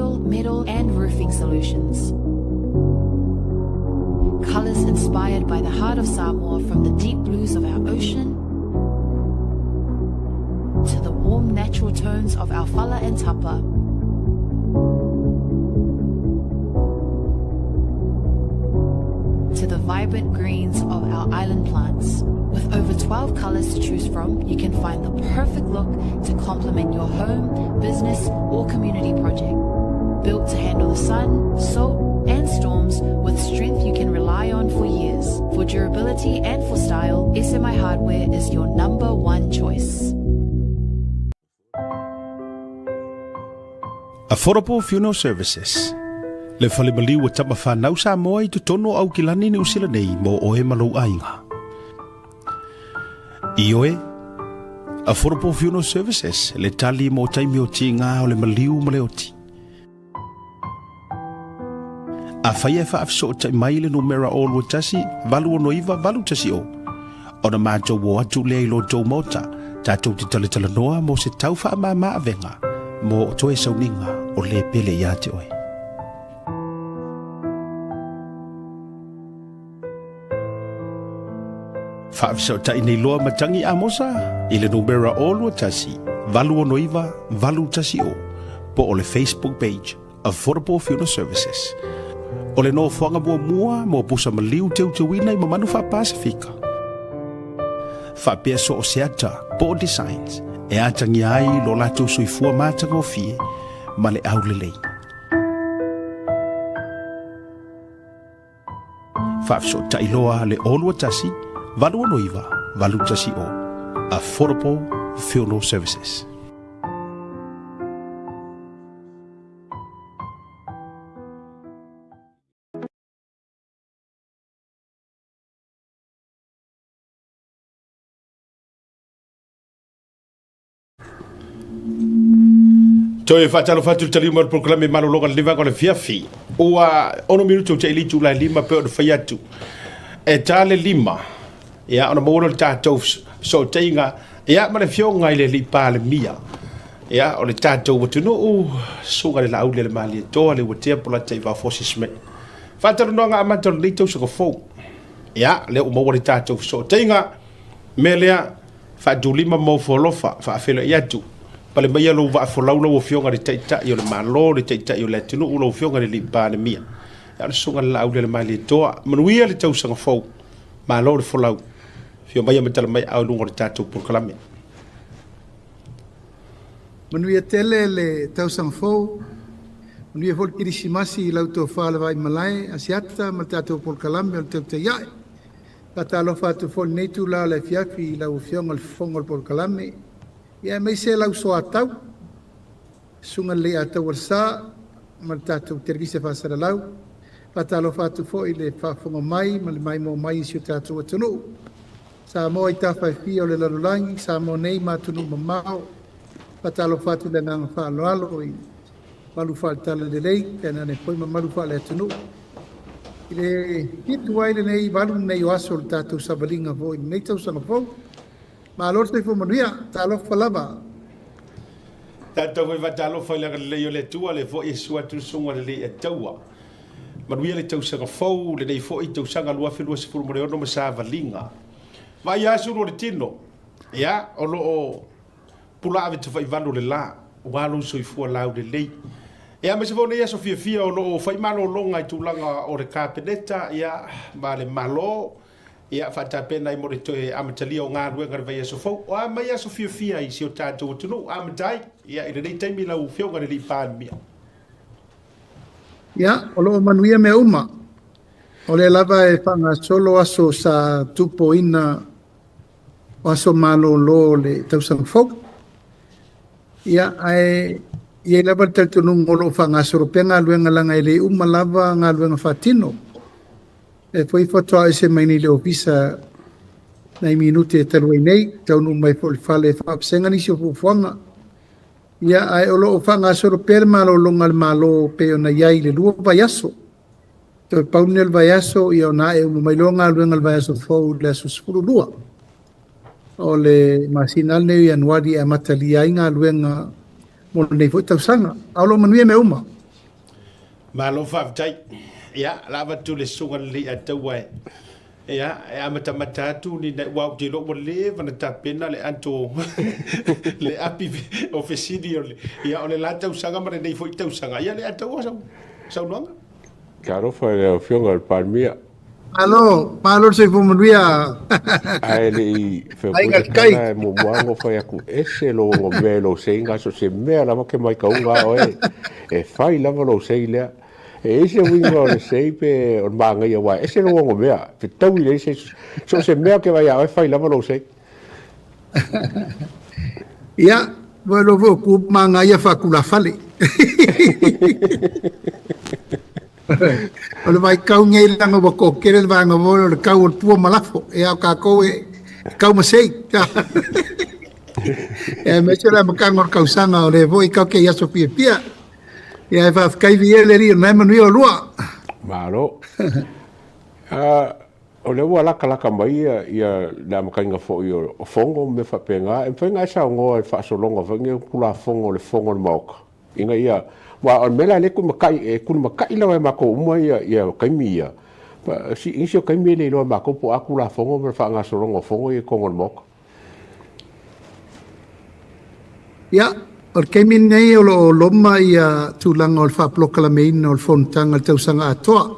steel, metal, and roofing solutions. Colors inspired by the heart of Samoa from the deep blues of our ocean to the warm natural tones of our fala and tapa. To the vibrant greens of our island plants. With over 12 colors to choose from, you can find the perfect look to complement your home, business, or community project. Built to handle the sun, salt, and storms with strength you can rely on for years. For durability and for style, SMI Hardware is your number one choice. Affordable Funeral Services Le fale maliu o tama whanau Samoa i totonu o Aukilani Niu Sila nei mō oe ma lou aiga. Ioe, Affordable Funeral Services le tali mō taimi o tīngā o le maliu ma le oti. Afai e faafesootai mai le numera 021 869 810, ona matou o atu lea i lo tou maota, tatou te talatalanoa mo se tau faamama avega mo toe sauniga o le pele ia te oe. Faafesootai nei loa Matangi Amosa i le numera 021 869 810 po o le Facebook page Affordable Funeral Services. O le nofoaga muamua mo pusa maliu teuteuina i mamanu faa-Pasifika. Faapea so o se ata po o designs e atagia ai lo latou soifua matagofie ma le aulelei. Faafesootai loa le 021 869 810 Affordable Funeral Services. Toe faatalofa atu le taliu mai o le polokalame malologa le vaega o le fiafi. Ua 6 minuti o te ili itula e 5 pei ona fai atu. E ta le 5, ia ona maua lea o le tatou fesootaiga ia ma le afioga i le Alii Palemia. Ia o le tatou atunuu, susuga i le Laauli a le Malietoa, le Uatea Polata Ivao Fosi Smith. Faatalanoaga amata o lenei tausaga fou. Ia, lea ua maua le tatou fesootaiga. Mea lea, Faatulima ma ofoalofa, faafeiloai atu. Pale maia lou vaa folau lau Afioga i le Taitai o le Malo, le Taitai o le atunuu, lau Afioga i le Alii Palemia. Ia o le Susuga i le Laauli a le Malietoa. Manuia le tausaga fou. Malo le folau. Afio maia ma tala mai aao i luga o le tatou polokalame. Manuia tele le tausaga fou. Manuia foi le Kerisimasi i lau tofa le Vaaimalae, Asiata ma le tatou polokalame o le Tautai Ae. Faatalofa atu foi i lenei itula o le afiafi i lau Afioga i le Fofoga o le Polokalame, ia aemaise lau soatau, Susuga Lelei Ataualesa ma le tatou Televisa Faasalalau. Faatalofa atu foi i le faafofoga mai ma le maimoa mai i si o tatou atunuu, Samoa i tafa e fia o le lalolagi, Samoa nei ma atunuu mamao. Faatalofa atu i le agaga faaaloalo i malu faale-talalelei, tainane foi mamalu faale-atunuu. I le fitu ai lenei valu lenei o aso o le tatou savaliga foi i lenei tausaga fou. Malo le soifua manuia, talofa lava. Tatou foi faatalofa i le agalelei o le Atua, lea foi e susu atu le susuga lelei Ataua. Manuia le tausaga fou, lenei foi tausaga 2026 ma savaliga. Vaai lava sulu o le tino, ia, o lo o pula ave tafaivalu le la, ua lou soifua laulelei. Ia, aemaise foi o nei aso fiafia o lo o fai malologa i tulaga o le Kapeneta, ia, ma le Malo, ia, faatapena ai mo le toe amatalia o galuega i le vaiaso fou. O a mai aso fiafia i si o tatou atunuu, amata ai, ia, i lenei taimi lau Afioga i le Alii Palemia. Ia, o lo o manuia mea uma. O lea lava e faagasolo aso sa tupoina o aso malolo o le tausaga fou. Ia, ae i ai lava le talitonuga o lo o faagasolo pea galuega leaga e le uma lava galuega faatino. E foi faatoa ese mai nei le ofisa nai minute e talu ai nei, taunuu mai foi i le fale e faavasega nisi o fuafuaga. Ia, ae o lo o faagasolo pea le malologa a le Malo pei ona i ai i le 2 vaiaso. Toe pau lenei o le vaiaso, ia ona ae uma mai loa galuega i le vaiaso fou i le aso 12 o le masina lenei o Ianuari e amatalia ai galuega mo lenei foi tausaga. A o lo o manuia mea uma. Malo faafetai. Ia, o le a avatu le susuga lelei Ataua e, ia, e amatamata atu ni nai, aua ou te iloa ua leva ona tapena le ato, le api o fesili o le, ia, o le la tausaga ma lenei foi tausaga. Ia, le Ataua sau saunoaga. Talofa i lau Afioga i le Palemia. Malo, malo le soifua manuia. Ae le i Aiga feoai i le tai. tala e muamua ona fai atu ese lou ogomea i lou seiga so se mea lava ke maitauga a oe e fai lava lou sei lea. E i ai se uiga o le sei pe o le manaia aua e ese lou ogomea, fetaui leai se so se mea ke vaai ia oe fai lava lou sei. Ia, ua iloa foi o ku manaia faatulafale. O le vaitau nei leaga ua toatele le vaega foi o le tau o le pua ma lafo. Ia o tatou e tau ma sei. Ia aemaise o le amataga o le tausaga o lea foi tatou te i aso fiafia. Ia e faafetai viia le Alii o lena e manuia oulua. Malo. O lea ua latalata mai ia le amataina foi o fono ma mea faapena, e mafai ona e saunoa i le faasologa foi lenei o Tulafono o le Fono a le Maota, ina ia, aua o le mea la lea e tulimatai, e tulimatai lava e matou uma ia taimi ia, nisi o taimi e le iloa e matou po o a Tulafono ma le faagasologa o fono ia i totonu o le Maota. Ia, o le taimi lenei o lo o loma ia tulaga o le faapolokalameina o le fonotaga i le tausaga atoa.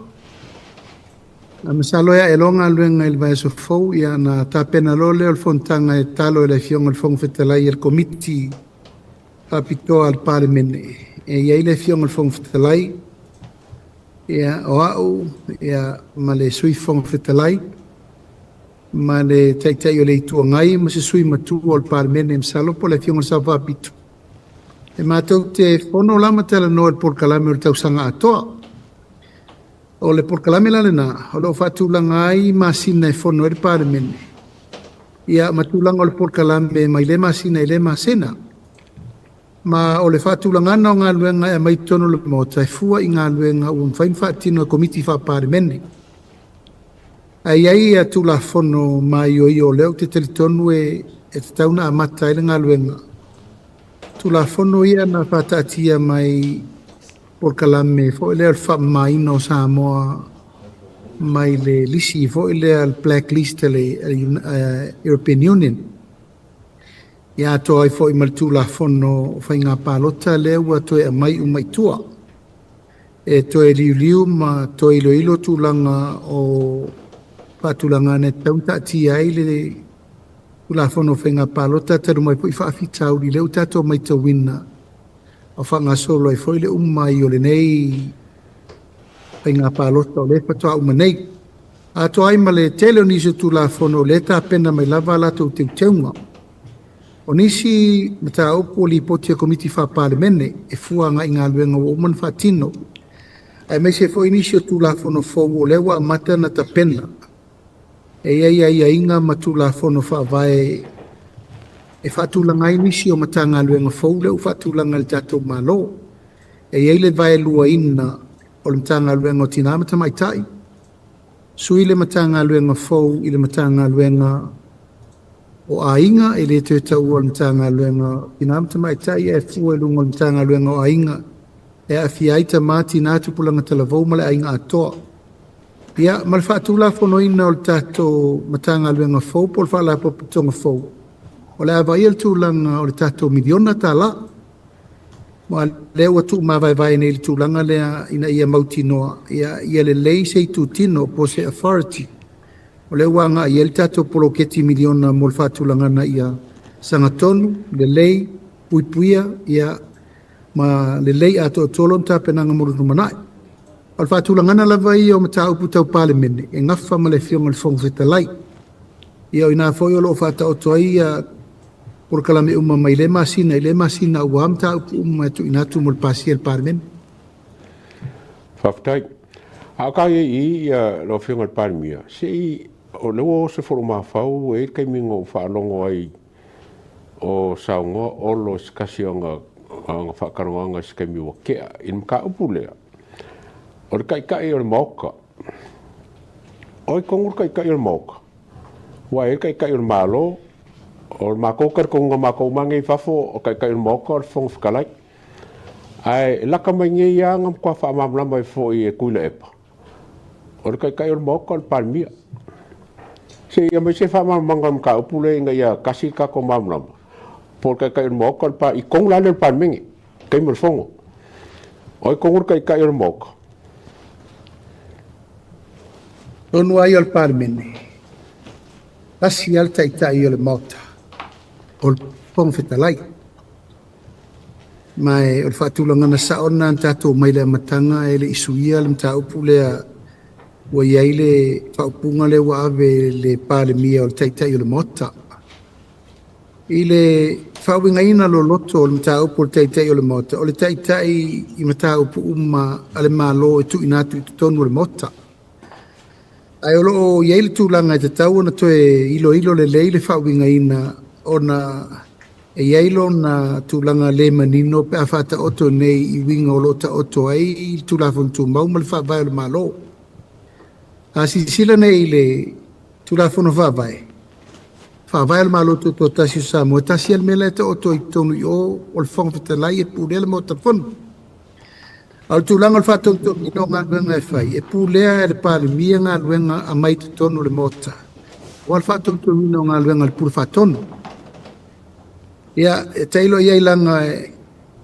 Ae masalo e ae loa galuega i le vaiaso fou, ia ona tapena loa lea o le fonotaga e tatalo i le Afioga i le Fofoga Fetalai e le Komiti Faapitoa a le Palemene. E i ai le Afioga i le Fofoga Fetalai, ia, o au, ia, ma le Sui Fofoga Fetalai, ma le Taitai o le Itu Agai ma se sui matua o le Palemene, masalo po o le Afioga i le Sao Faapito. E matou te fono la ma talanoa i le polokalame o le tausaga atoa. O le polokalame la lena, o lo o faatulaga ai masina e fono ai le Palemene, ia ma tulaga o le polokalame mai lea masina i lea masina. Ma o le faatulagana o galuega e aumai i totonu o le Maota e fua i galuega ua mafai ona faatino e Komiti Faa-Palemene. Ae i ai ia Tulafono maioio o lea ou te talitonu e tatau ona amata ai le galuega. Tulafono ia na faataatia mai polokalame foi lea o le faamamaina o Samoa mai le lisi foi lea, le black list a le European Union. Ia atoa ai foi ma le Tulafono o Faiga Palota lea ua toe aumai uma i tua e toe liuliu ma toe iloilo tulaga o faatulagana e tatau ona taatia ai le Tulafono o Faiga Palota talu mai foi faafitauli lea ua tatou matauina o faagasolo ai foi le uma ai o lenei faiga palota o lea faatoa uma nei. Atoa ai ma le tele o nisi o Tulafono o lea e tapena mai lava a latou teuteuga. O nisi mataupu o lipoti a Komiti Faa-Palemene e fua agai i galuega ua uma ona faatino, aemaise foi nisi o Tulafono fou o lea ua amata ona tapena. E i ai aiaiga ma Tulafono Faavae e faatulaga ai nisi o Matagaluega fou lea ua faatulaga e le tatou Malo. E i ai le vaeluaina o le Matagaluega o Tina ma Tamaitai, sui le Matagaluega fou i le Matagaluega o Aiga, e le toe taua o le Matagaluega o Tina ma Tamaitai ae fua i luga o le Matagaluega o Aiga e aafia ai tama, tina, tupulaga talavou ma le aiga atoa. Ia, ma le faatulafonoina o le tatou Matagaluega fou po o le Faalapotopotoga fou, o le a vaaia le tulaga o le tatou miliona tala. Ma lea ua tuumavaevae nei i le tulaga lea ina ia mautinoa, ia, ia lelei se itutino po o se authority. O lea ua agai i ai le tatou poloketi miliona mo le faatulagaga ia sagatonu, lelei, puipuia, ia, ma lelei atoatoa lona tapenaga mo le lumanai. O le faatulagaga lava ia o mataupu tau Palemene e gafa ma le Afioga i le Fofoga Fetalai. Ia o i ina foi o lo o faataoto ai ia polokalame uma mai lea masina i lea masina aua mataupu uma e tuuina atu mo le pasia e le Palemene. Faafetai. A o ta i ai i i lau Afioga i le Palemia, se i, o lea ua oso foi lou mafaufau, e i ai le taimi na ou faalogo ai o saunoa Olo i se tasi o ana faatalanoaga i se taimi ua tea i le mataupu lea, o le Taitai o le Maota. O ai tonu le Taitai o le Maota? Aua e i ai le Taitai o le Malo, o le matou talitonuga matou uma nei i fafo, o le Taitai o le Maota o le Fofoga Fetalai. Ae laka mai nei lava na matua faamalamalama ai foi e Tuilaepa, o le Taitai o le Maota o le Palemia. Se i aumai se faamalamalamaga o le mataupu lea ina ia tasi le tatou malamalama, po o le Taitai o le Maota o le Palemia, i totonu la lea o le Palemene, taimi o le Fono. O ai tonu le Taitai o le Maota? Tonu lava ia o le Palemene, tasi lava le Taitai o le Maota, o le Fofoga Fetalai. Ma o le faatulagaga sao lena na tatou mai le amataga e le i suia le mataupu lea ua i ai le faaupuga lea ua ave i le Palemia o le Taitai o le Maota. I le faauigaina loloto o le mataupu o le Taitai o le Maota, o le Taitai i mataupu uma a le Malo e tuuina atu i totonu o le Maota. Ae o lo o i ai le tulaga e tatau ona toe iloilo lelei le faauigaina ona e i ai lona tulaga le manino pe a faataoto nei i uiga o lo o taoto ai le Tulafono Tumau ma le Faavae o le Malo. A silasila nei i le Tulafono Faavae, Faavae o le Malo Tutoatasi o Samoa, e tasi lava le mea la e taoto ai i totonu i o, o le Fofoga Fetalai e pulea le Maota Fono. A o le tulaga o le faatonutonuina o galuega e fai, e pulea e le Palemia galuega aumai i totonu o le Maota, aua le faatonutonuina o galuega a le Pule Faatonu. Ia, e tailo i ai leaga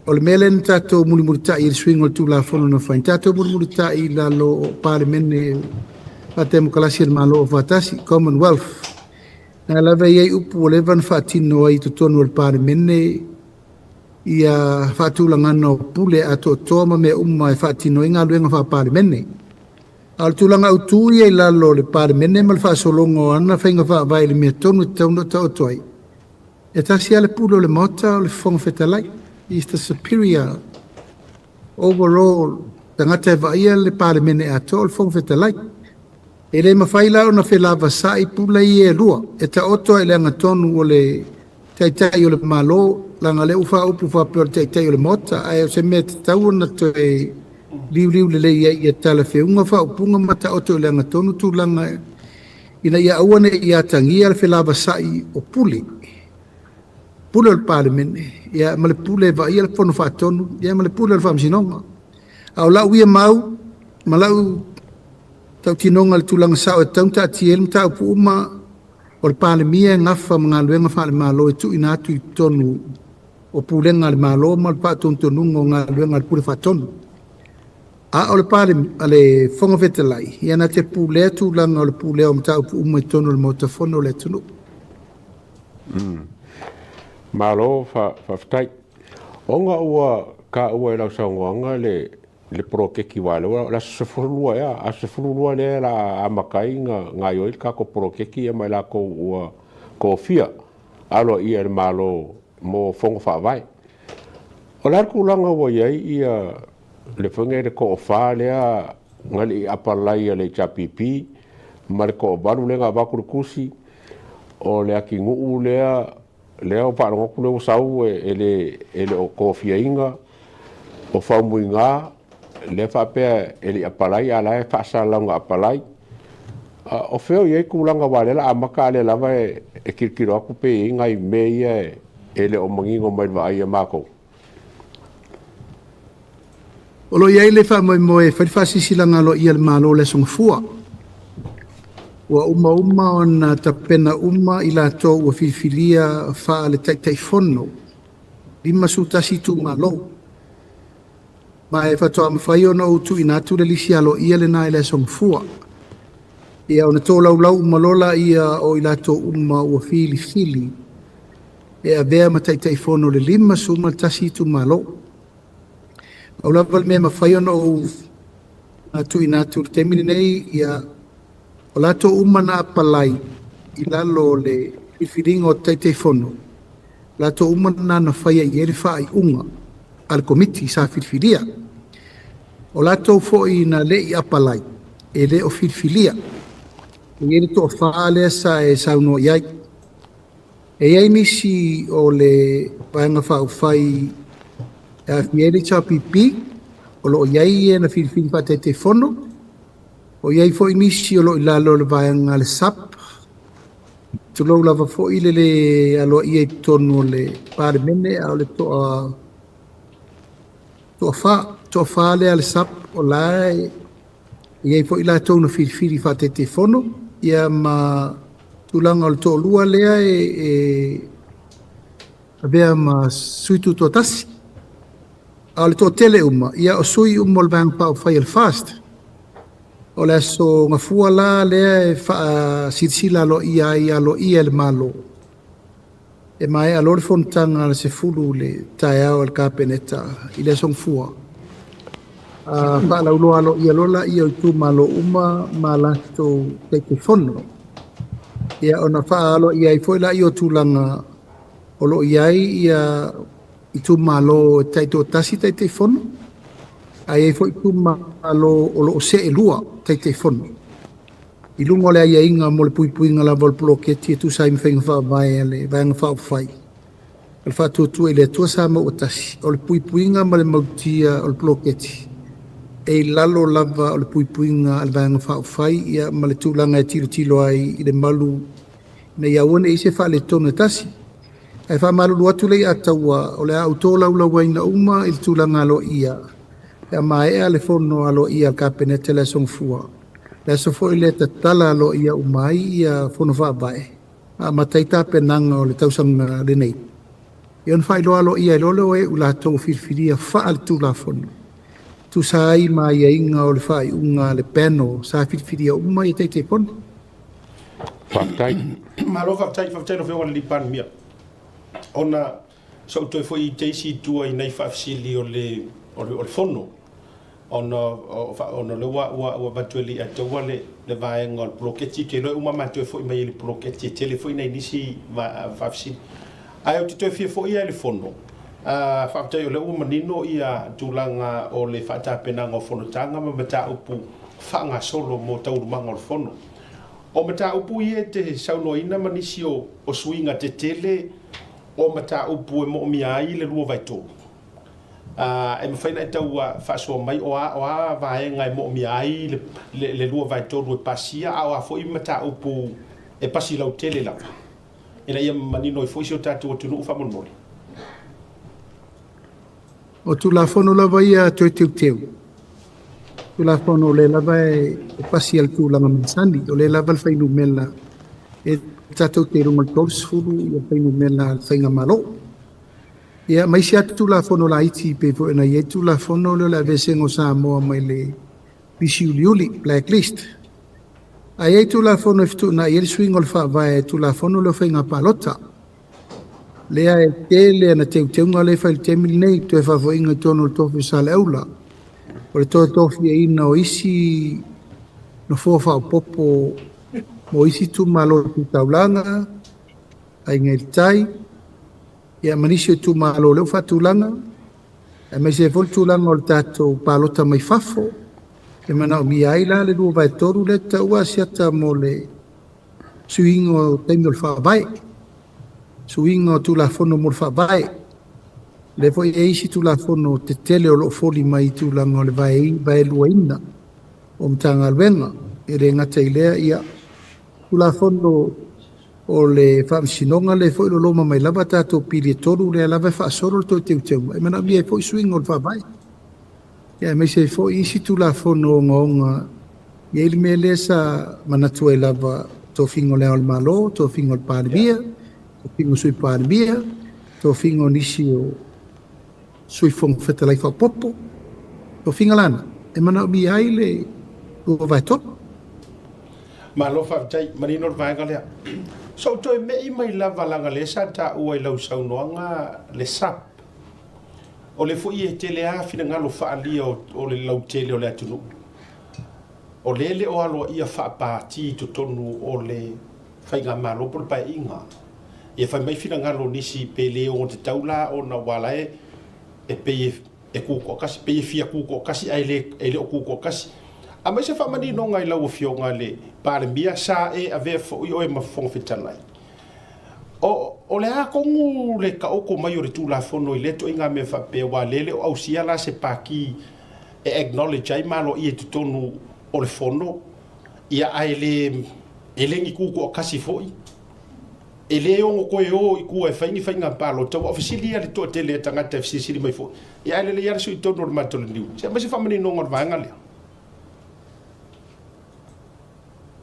o le mea lea na tatou mulimulitai i le suiga o le Tulafono na fai, na tatou mulimulitai i lalo o Palemene faatemokarasi a le Malo Aufaatasi, Commonwealth. Na lava e i ai upu ua leva ona faatino ai i totonu o le Palemene ia faatulagaga o pule atoatoa ma mea uma e faatino ai galuega faa-Palemene. A o le tulaga autu ia i lalo o le Palemene ma le faasologa o ana faiga faavae i le mea tonu e tatau ona taoto ai, e tasi lava le pule o le Maota o le Fofoga Fetalai. He is the superior overall tagata e vaaia le Palemene atoa o le Fofoga Fetalai. E le mafai la ona felavasai pule ia e lua, e taoto lava i le agatonu o le Taitai o le Malo, leaga o lea ua faaupu faapea o le Taitai o le Maota, ae o se mea e tatau ona toe liuliu lelei ai ia talafeuga faaupuga ma taoto i le agatonu tulaga ina ia aua ne i atagia le felavasai o pule, pule o le Palemene, ia ma le pule e vaaia le Fono Faatonu, ia ma le pule o le Faamasinoga. A o lau ia mau ma lau tautinoga i le tulaga sao e tatau ona taatia ai le mataupu uma, o le Palemia e gafa ma galuega faale-Malo e tuuina atu i totonu o pulega a le Malo ma le faatonutonuga o galuega a le Pule Faatonu. A o le le Fofoga Fetalai, ia na te pulea tulaga o le pulea o mataupu uma i totonu o le Maota Fono o le atunuu. Malo faafetai. Ona ua taua i lau saunoaga le le poloketi aua o lea o le aso 12 ea, aso 12 lea o le a amata ai ona gaoioi le tatou poloketi ia ma i latou ua tofia aloaia e le Malo mo fono faavae. O le a le tulaga ua i ai ia le foi lenei le toafa lea na le i apalai a le HRPP ma le toavalu lea na avatu le tusi o le atinuu lea lea ua faalogo atu lea ua sau e le o tofiaina o Faumuina lea faapea e le i apalai a o la e faasalalau na apalai. O fea o i ai tulaga aua o lea o le a amata a o lea lava e tilotilo atu pe i ai nai mea ia e le o manino mai i le vaai a matou. O lo o i ai le faamoemoe e fai le faasilasilaga aloaia a le Malo i le Aso Gafua. Ua uma ona tapena uma i latou ua filifilia faale-Taitaifono 51 itumalo. Ma e faatoa mafai ona ou tuuina atu le lisi aloaia lena i le Aso Gafua. Ia ona tolaulau uma loa laia o i latou uma ua filifili e avea ma Taitaifono o le 51 itumalo. Pau lava le mea e mafai ona ou tuuina atu i le taimi lenei, ia, o latou uma na apalai i lalo o le filifiliga o Taitaifono, latou uma na na faia i ai le faaiuga a le Komiti sa filifilia. O latou foi na le i apalai, e le o filifilia. E i ai le toafa lea sa e saunoa i ai. E i ai nisi o le Vaega Faaupufai e aafia ai le HRPP, o lo o i ai e na filifili faataitaifono, o i ai foi nisi o lo o i lalo o le vaega a le SUP, tulou lava foi le le aloaia i totonu o le Palemene, a o le toa Toafa, toafa lea a le SUPP o la e i ai foi latou na filifili faa-Taitaifono, ia ma tulaga o le toalua lea e avea ma sui tutoatasi. A o le toatele uma, ia o sui uma o le Vaega Faaupufai a le FAST. O le aso Gafua la lea e faasilasila aloaia ai aloaia e le Malo. E maea loa le fonotaga a le 10 i le taeao a le Kapeneta i le aso Gafua. Faalauloa aloaia loa laia o itumalo uma ma latou Taitaifono. Ia ona faaaloaia ai foi laia o tulaga o lo o i ai ia itumalo e taitoatasi Taitaifono, ae i ai foi itumalo o lo o seelua Taitaifono. I luga o le aiaiga mo le puipuiga lava o le poloketi e tusa ai ma faiga faavae a le Vaega Faaupufai, o le Faatuatua i le Atua Samoa ua Tasi, o le puipuiga ma le mautia o le poloketi e i lalo lava o le puipuiga a le Vaega Faaupufai, ia ma le tulaga e tilotilo ai i le malu ina ia aua ne i se faaletonu e tasi. Ae faamalulu atu le Alataua, o le a ou tolaulauina uma i le tulaga aloaia pe a maea le fono aloaia a le Kapeneta i le aso Gafua. Le aso foi lea tatala aloaia uma ai ia fono faavae, ma amata ai tapenaga o le tausaga lenei. Ia ona faailoa aloaia ai loa lea o e ua latou filifilia faale-tulafono, tusa ai ma aiaiga o le faaiuga a le panel sa filifilia uma ia Taitaifono. Faafetai. Malo faafetai, faafetai lau Afioga i le Palemia. Ona sa ou toe foi i te isi i tua i nai faafesili o le fono, ona o lea ua avatu e le Alataua le vaega o le poloketi. Ou te iloa e uma ma toe foi mai i le poloketi, e tele foi nai nisi faafesili. Ae ou te toe fia foi lava i le fono. Faafetai o lea ua manino ia tulaga o le faatapenaga o fonotaga ma mataupu faagasolo mo taualumaga o le fono. O mataupu ia e te saunoaina ma nisi o suiga tetele o mataupu e moomia ai le 2/3. E mafai ona e tau faasoa mai o a vaega e moomia ai le 2/3 e pasia, a o a foi mataupu e pasi lautele lava, ina ia manino ai foi si o tatou atunuu faamolemole. O Tulafono lava ia toe teuteu. Tulafono o lea lava e pasi a le tulaga masani, o lea lava le fuainumera e tatou te iloga o le 30 ia fuainumera a le faigamalo. Ia ma isi atu Tulafono laiti pei foi ona i ai Tulafono lea o le aveesega o Samoa mai le lisi uliuli, blacklist. Ae i ai Tulafono e fetuunai ai le suiga o le faavae, Tulafono lea o faiga palota. Lea e tele ana teuteuga lea e fai i le taimi lenei, toe faafoiga i totonu o le tofi o Saleaula. O le toe tofiaina o isi nofoa faaopoopo mo isi itumalo tu taulaga, Aiga i le Tai, ia ma nisi o itumalo o lea ua faatulaga, aemaise ai foi le tulaga o le tatou palota mai fafo, e manaomia ai la le 2/3 lea taua asiata mo le suiga o taimi o le faavae, suiga o Tulafono mo le faavae. Lea foi e isi Tulafono tetele o lo o foli mai i tulaga o le vaeluaina o Matagaluega. E le gata i lea, ia, Tulafono o le Faamasinoga lea foi loloma mai lava tatou pili e 3 lea lava e faasolo le toe teuteuga, e manaomia ai foi suiga o le faavae. Ia aemaise ai foi isi Tulafono ogaoga, i ai le mea lea sa manatu ai lava, tofiga o le Ao o le Malo, tofiga o le Palemia, tofiga o Sui Palemia, tofiga o nisi o Sui Fofoga Fetalai faaopoopo, tofiga lana, e manaomia ai le 2/3. Malo faafetai, manino le vaega lea. So ou toe mei mai lava leaga lea sa taua i lau saunoaga le SAP. O le foi e tele lava finagalo faaalia o le lautele o le atunuu. O lea le o aloaia faapati i totonu o le faigamalo po o le paeaiga. Ia fai mai finagalo o nisi pe le ono tatau la ona ua ala e pei e tutoatasi, pei e fia tutoatasi ae le o tutoatasi. Aumai se faamaninoga i lau Afioga i le Palemia, sa e avea foi oe ma Fofoga Fetalai. O le a tonu le taoto mai o le Tulafono i lea ituaiga mea faapea, aua o lea e le o ausia la se pati e acknowledge ai ma aloaia i totonu o le fono, ia ae le ni tutoatasi foi. E le ono toe o i tua e fai ni faiga palota, ua o fesili ia le toatele o tagata e fesilisili mai foi, ia ae lelei lava le sui tonu o le matou laniu. Se aumai se faamaninoga o le vaega lea.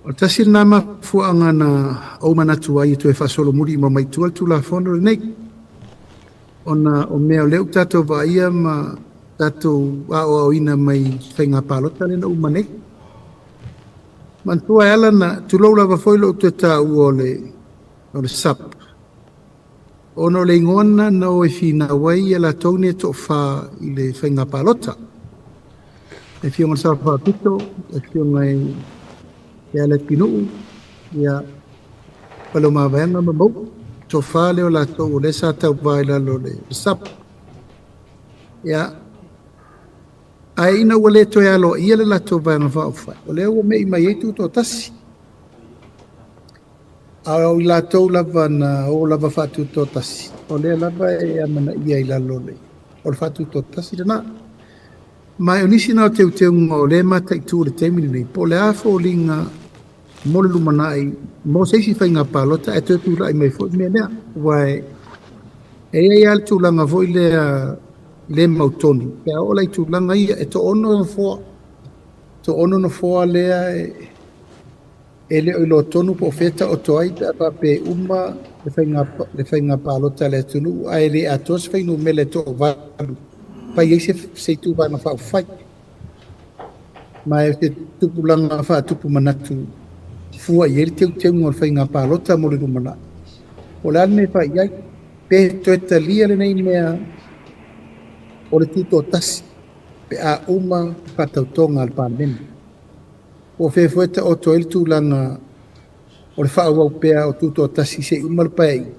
O le tasi lena mafuaaga na ou manatu ai e toe faasolomuli uma mai tua le Tulafono lenei, ona o mea o lea ua tatou vaaia ma tatou aoaoina mai faiga palota lea na uma nei. Manatua e ala na tulou lava foi lou toe taua o le o le SUP, ona o le igoa lena na o e finau ai ia latou nei e toafa i le faiga palota. Le Afioga i le Sao Faapito, le Afioga i Lealailepinuu, ia Faleomavaega ma Mauu, toafa lea o latou o lea sa tauva i lalo o le SUP. Ia, Ae ina ua le toe aloaia le latou Vaega Faaupufai, o lea ua me'i mai ai Tutoatasi. A o i latou lava na o lava faatutoatasi, o lea lava e amanaia i lalo o le faatutoatasi lena. Ma o nisi na o teuteuga o lea e mataitu i le taimi lenei, po o le a foliga mo le lumanai mo se isi faiga palota ae toe tulai mai foi le mea lea. Aua e i ai lava le tulaga foi lea le mautonu, pe a oo la i tulaga ia, e toaono nofoa, toaono nofoa lea e le o iloa tonu po o fea e taoto ai pe a faapea e uma le faiga palota a le atunuu ae le atoa se fuainumera e toavalu e fai ai se ituvaega faaupufai. Ma o se tupulaga faatupu manatu fua i ai le teuteuga o le faiga palota mo le lumanai. Po o le a le mea e fai i ai, pe toe talia lenei mea o le tutoatasi pe a uma le faatautoga a le Palemene. Po o fea foi e taoto ai le tulaga o le faaauau pea o tutoatasi se i uma le Paeaiga.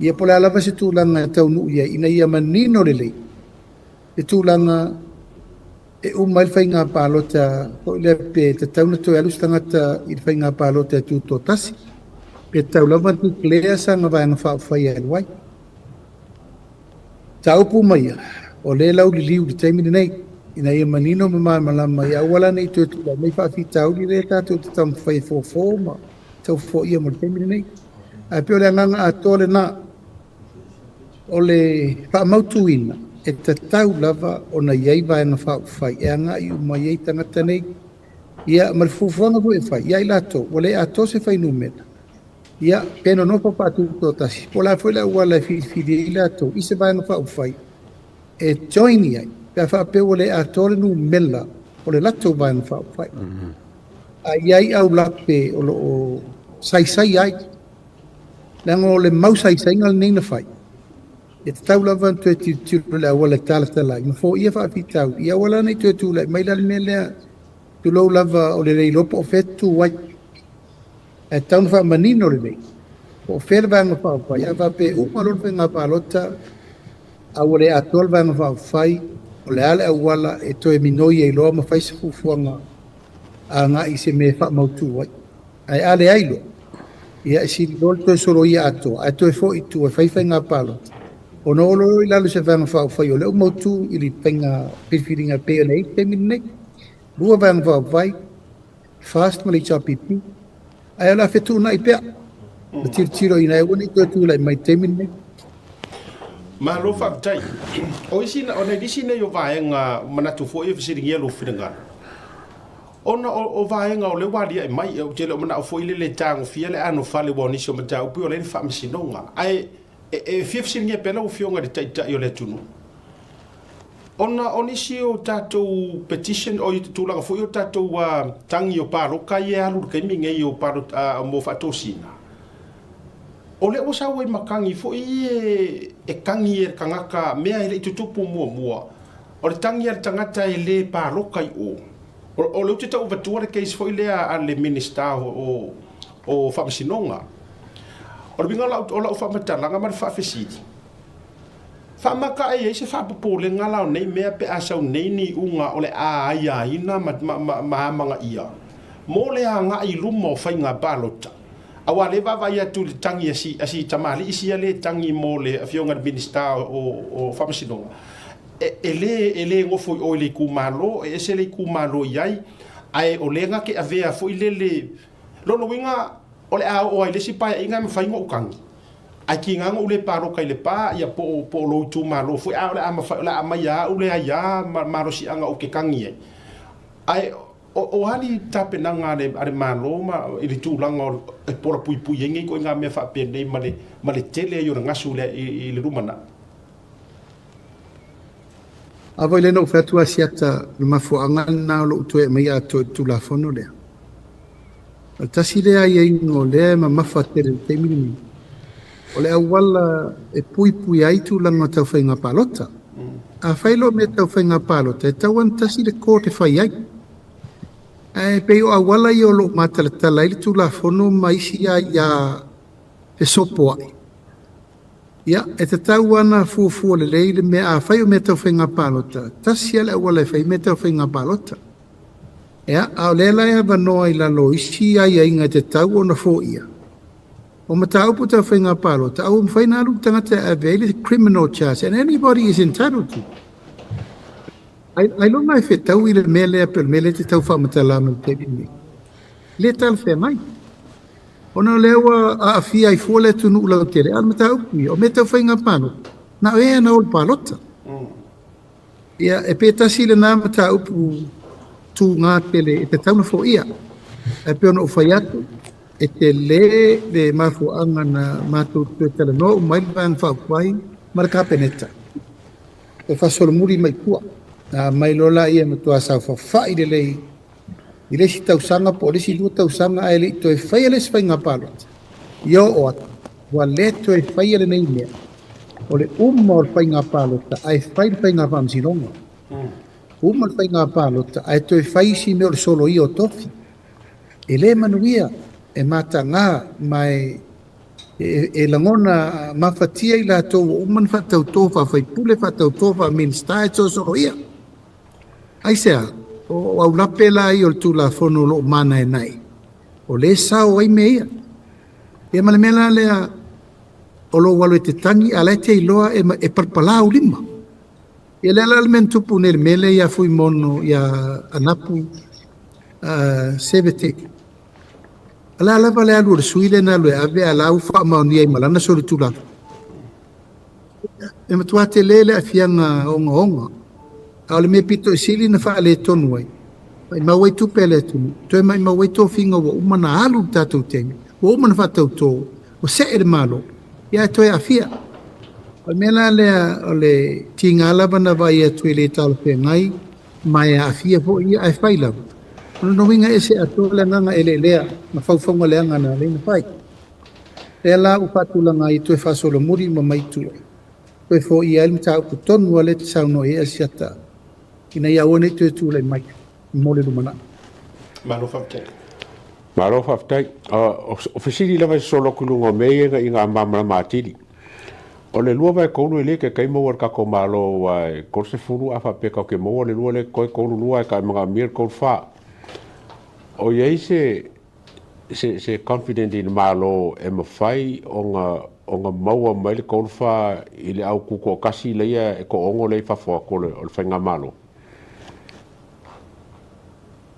Ia po o le a lava se tulaga e taunuu i ai ina ia manino lelei le tulaga e uma ai le faiga palota foi lea pe tatau ona toe alu se tagata i le faiga palota e tutoatasi, pe tatau lava ona declare sana vaega faaupufai e alu ai. Mataupu uma ia, o lea e lauliliu i le taimi lenei, ina ia manino ma malamalama ia aua la ne i toe tulai mai faafitauli lea tatou te taumafai e fofo ma tau foia mo le taimi lenei. Ae pei o le agaga atoa lena. O le faamautuina, e tatau lava ona i ai vaega faaupufai e agai uma i ai tagata nei, ia ma le fuafuaga foi e fai ia i latou ua le atoa se fuainumera, ia pe nonofo faatutoatasi, po o le a foi le auala e filifili ai latou i se vaega faaupufai e join i ai pe a faapea ua le atoa le numera o le latou vaega faaupufai. A i ai aulape o lo o saisai ai, Leaga o le mau saisaiga lenei na fai, e tatau lava ona toe tilotilo i le auala e talatala ai ma foia faafitauli. Ia aua la ne i toe tulai mai la le mea lea, tulou lava o le le iloa po o fea e tutu ai. Ae tatau ona faamanino lelei po o fea le Vaega Faaupufai. A faapea e uma loa le faiga palota a ua le atoa le Vaega Faaupufai, o le a le auala e toe minoi ai loa ma fai se fuafuaga agai i se mea e faamautu ai. Ae a leai loa, ia e sili loa le toe soloia atoa ae toe foi i tua e fai faiga palota, ona o loa i lalo o se Vaega Faaupufai o lea ua mautu i le faiga filifiliga e pei ona i ai le taimi lenei. 2 Vaega Faaupufai, FAST ma le HRPP, ae o le a fetuunai pea ma tilotilo ina ia aua ne i toe tulai mai i le taimi lenei. Malo faafetai. O isi, o nai nisi nei o vaega manatu foi e fesiligia lou finagalo. Ona o vaega o lea ua aliae mai, ou te le o manao foi lele e tagofia le anofale aua o nisi o mataupu o la e i ai le faamasinoga. Ae e fia fesiligia pea lau Afioga i le Taitai o le atunuu, ona o nisi o tatou petition, o tulaga foi o tatou tagi o paloka ia e alu i le taimi nei o palota mo faatosina, o lea ua sau ai ma tagi foi ia e tagi e le tagata mea e le i tutupu muamua, o le tagi a le tagata e le paloka i o. O lea ou te tau avatua le case foi lea a le Minisita o Faamasinoga. O le uiga o lau faamatalaga ma le faafesili, faamata e i ai se faapopolega la o nei mea pe a sau nei ni iuga o le a aiaina ma amanaia mo le agai i luma o faiga palota? Aua o lea e vaavaai atu i le tagi a si tamalii sia lea e tagi mo le Afioga i le Minisita o Faamasinoga, e le e le nofo i o i le itumalo, e ese le itumalo i ai, ae o lea na te avea foi lele. Lona uiga, O le a oo ai i le isi paeaiga e mafai ona ou tagi, ae tiga ona ou le palota i Lepa ia po o, po o lou itumalo foi, a o le a mafai, o le a aumai lava au le aia ma le malosiaga ou te tagi ai. Ae o, o a ni tapenaga a le, a le Malo ma, i le tulaga o, e pola puipui ai nei ituaiga mea faapenei ma le, ma le tele ai o le gasu i le, i, i le lumanai? A foi lea na ou fai atu Asiata, o le mafuaaga lena o lou toe aumaia atoa i le Tulafono lea. O le tasi lea aiaiga o lea e mamafa tele i le taimi lenei, o le auala e puipuia ai tulaga tau faiga palota. A fai loa mea tau faiga palota, e tatau lava ona tasi le court e fai ai. Ae pei o auala ia o lo o matalatala ai le Tulafono ma isi aia fesopoai. Ia, e tatau lava ona fuafua lelei le mea, afai o mea tau faiga palota, tasi lava le auala e fai ai mea tau faiga palota. Ia, a o lea la e avanoa i lalo o isi aiaiga e tatau ona foia, o mataupu tau faiga palota, a ua mafai ona alu le tagata e ave ai le criminal charge, and anybody is entitled to. Ailoga e fetaui le mea lea pei o le mea lea e te tau faamatala mai i le taimi lenei. E le talafeagai. Ona o lea ua aafia ai fua le atunuu lautele, a o le mataupu ia, o mea tau faiga palota, na o e na o le palota. Ia, e pe tasi lena mataupu tūgā tele e tatau ona foia. Ae pei ona ou fai atu, e tele le mafuaaga na matou toe talanoa uma ai le Vaega Faaupufai ma le Kapeneta e faasolomuli mai tua. Na aumai loa laia e matua saofafai lelei i le isi tausaga po o le isi 2 tausaga ae le i toe faia le isi faiga palota, ia oo atu, ua le toe faia lenei mea, o le uma o le faiga palota ae fai le faiga faamasinoga. Uma le faiga palota ae toe fai isi mea o le soloia o tofi. E le manuia, e mataga ma e lagona mafatia i latou ua uma ona faatauto faa-faipule, faatauto faa-Minisita e sosoloia. Aisea? O aulape la ia o le Tulafono o lo o manaenae, o lea e sao ai mea ia. Ia ma le mea la lea o lou alu e te tagi, a o la e te iloa e palapala ou lima. Ia lea la le mea na tupu nei i le mea lea ia Fuimono, ia Anapu Sevete. O le a lava le alu o le sui lea na alu e ave, a o la ua faamaonia ai ma lana solitulafono. E matua tele le aafiaga ogaoga, a o le mea pito i sili na faaletonu ai, maimau ai tupe a le atunuu, toe maimau ai tofiga ua uma ona alu le tatou taimi, ua uma ona faatauto, ua see le Malo, ia ae toe aafia. O le mea la lea o le tiga lava na vaai atu e le talafeagai, ma e aafia foi ia, ae fai lava. O lona uiga e ese atoa le agaga eleelea ma faufauga leaga na ala ai ona fai. Lea la ua faatulaga ai e toe faasolomuli uma mai tua, toe foia ai le mataupu tonu lava lea e te saunoa i ai Asiata, ina ia aua ne i toe tulai mai mo le lumanai. Malo faafetai. Malo faafetai. O fesili lava e sosolo atu i luga o mea ia ina ia malamalama atili. O le 2/3 e le taitai maua e le tatou Malo aua e 30 a faapea tatou te maua le 2 lea e totoe 32 ae ta manaomia le 34. O i ai se se confident i le Malo e mafai ona ona maua mai le 34 i le au tutoatasi lea e toaono lea i fafo atu o le faigamalo?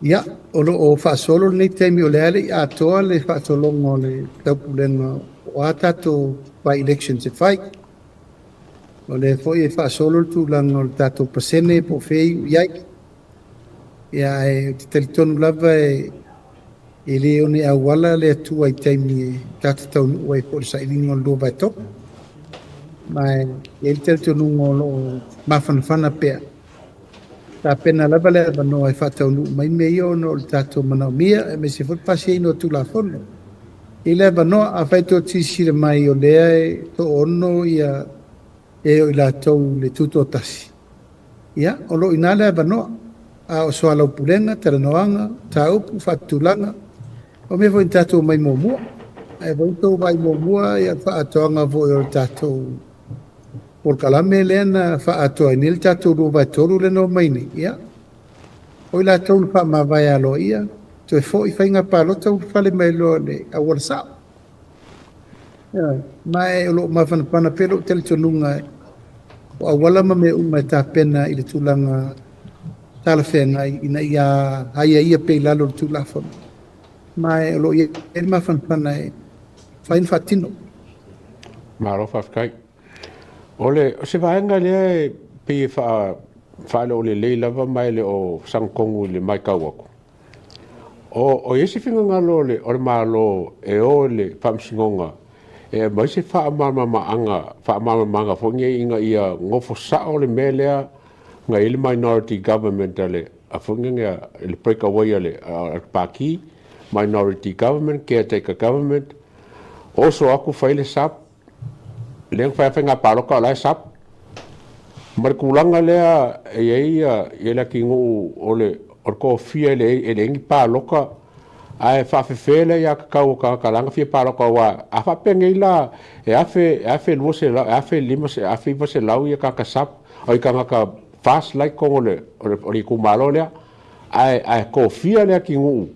Ia, o lo o faasolo lenei taimi o lea e le i atoa le faasologa o le taupulega o a tatou by-elections e fai. O lea foi e faasolo le tulaga o le tatou pasene po o fea e iu i ai. Ia, ae ou te talitonu lava e le o ni auala le Atua i taimi e tatou taunuu ai foi i le sailiga o le 2/3. Ma e i ai le talitonuga o lo o mafanafana pea. Tapena lava le avanoa e faataunuu mai mea ia ona o le tatou manaomia, aemaise foi le pasiaina o Tulafono. I le avanoa, afai tou te silasila mai o lea e toaono ia e o i latou le tutoatasi, ia, o lo o i ina le avanoa. A o soalaupulega, talanoaga, mataupu, faatulaga, o mea foi na tatou omai muamua. Ae foi na tou vaai muamua ia le faaatoaga foi o le tatou polokalame lea na faaatoa ai nei le tatou 2/3 lea na omai nei. Ia, o i latou na faamavae aloaia, toe foi faiga palota ua fale mai loa le auala sao. Ma e o lo o mafanafana pea lou talitonuga o auala ma mea uma e tapena i le tulaga talafeagai ina ia aiaia pea i lalo o le Tulafono. Ma e o lo o i ai le mafanafana e mafai ona faatino. Malo faafetai. O le o se vaega lea e pei e faa faaleolelei lava ma e le o sagatonu i le matau atu. O i ai se finagalo o le Malo e o i le Faamasinoga e aumai se faamalamalamaga faamalamalamaga foi nei ina ia nofo sao le mea lea na i ai le minority government a le a foi nei le break away a le Pati, minority government, caretaker government, oso atu fai le SAP, lea na fai lava faiga palota o la e SAP. Ma le tulaga lea e i ai le atinuu o le tofia e leai ni palota ae faafefe le aiatatau a tagata la na fia palota aua a faapea nei la e 1200, e 1900 ia tagata SAP, ai tagata FAST la i totonu o le itumalo lea, ae tofia le atinuu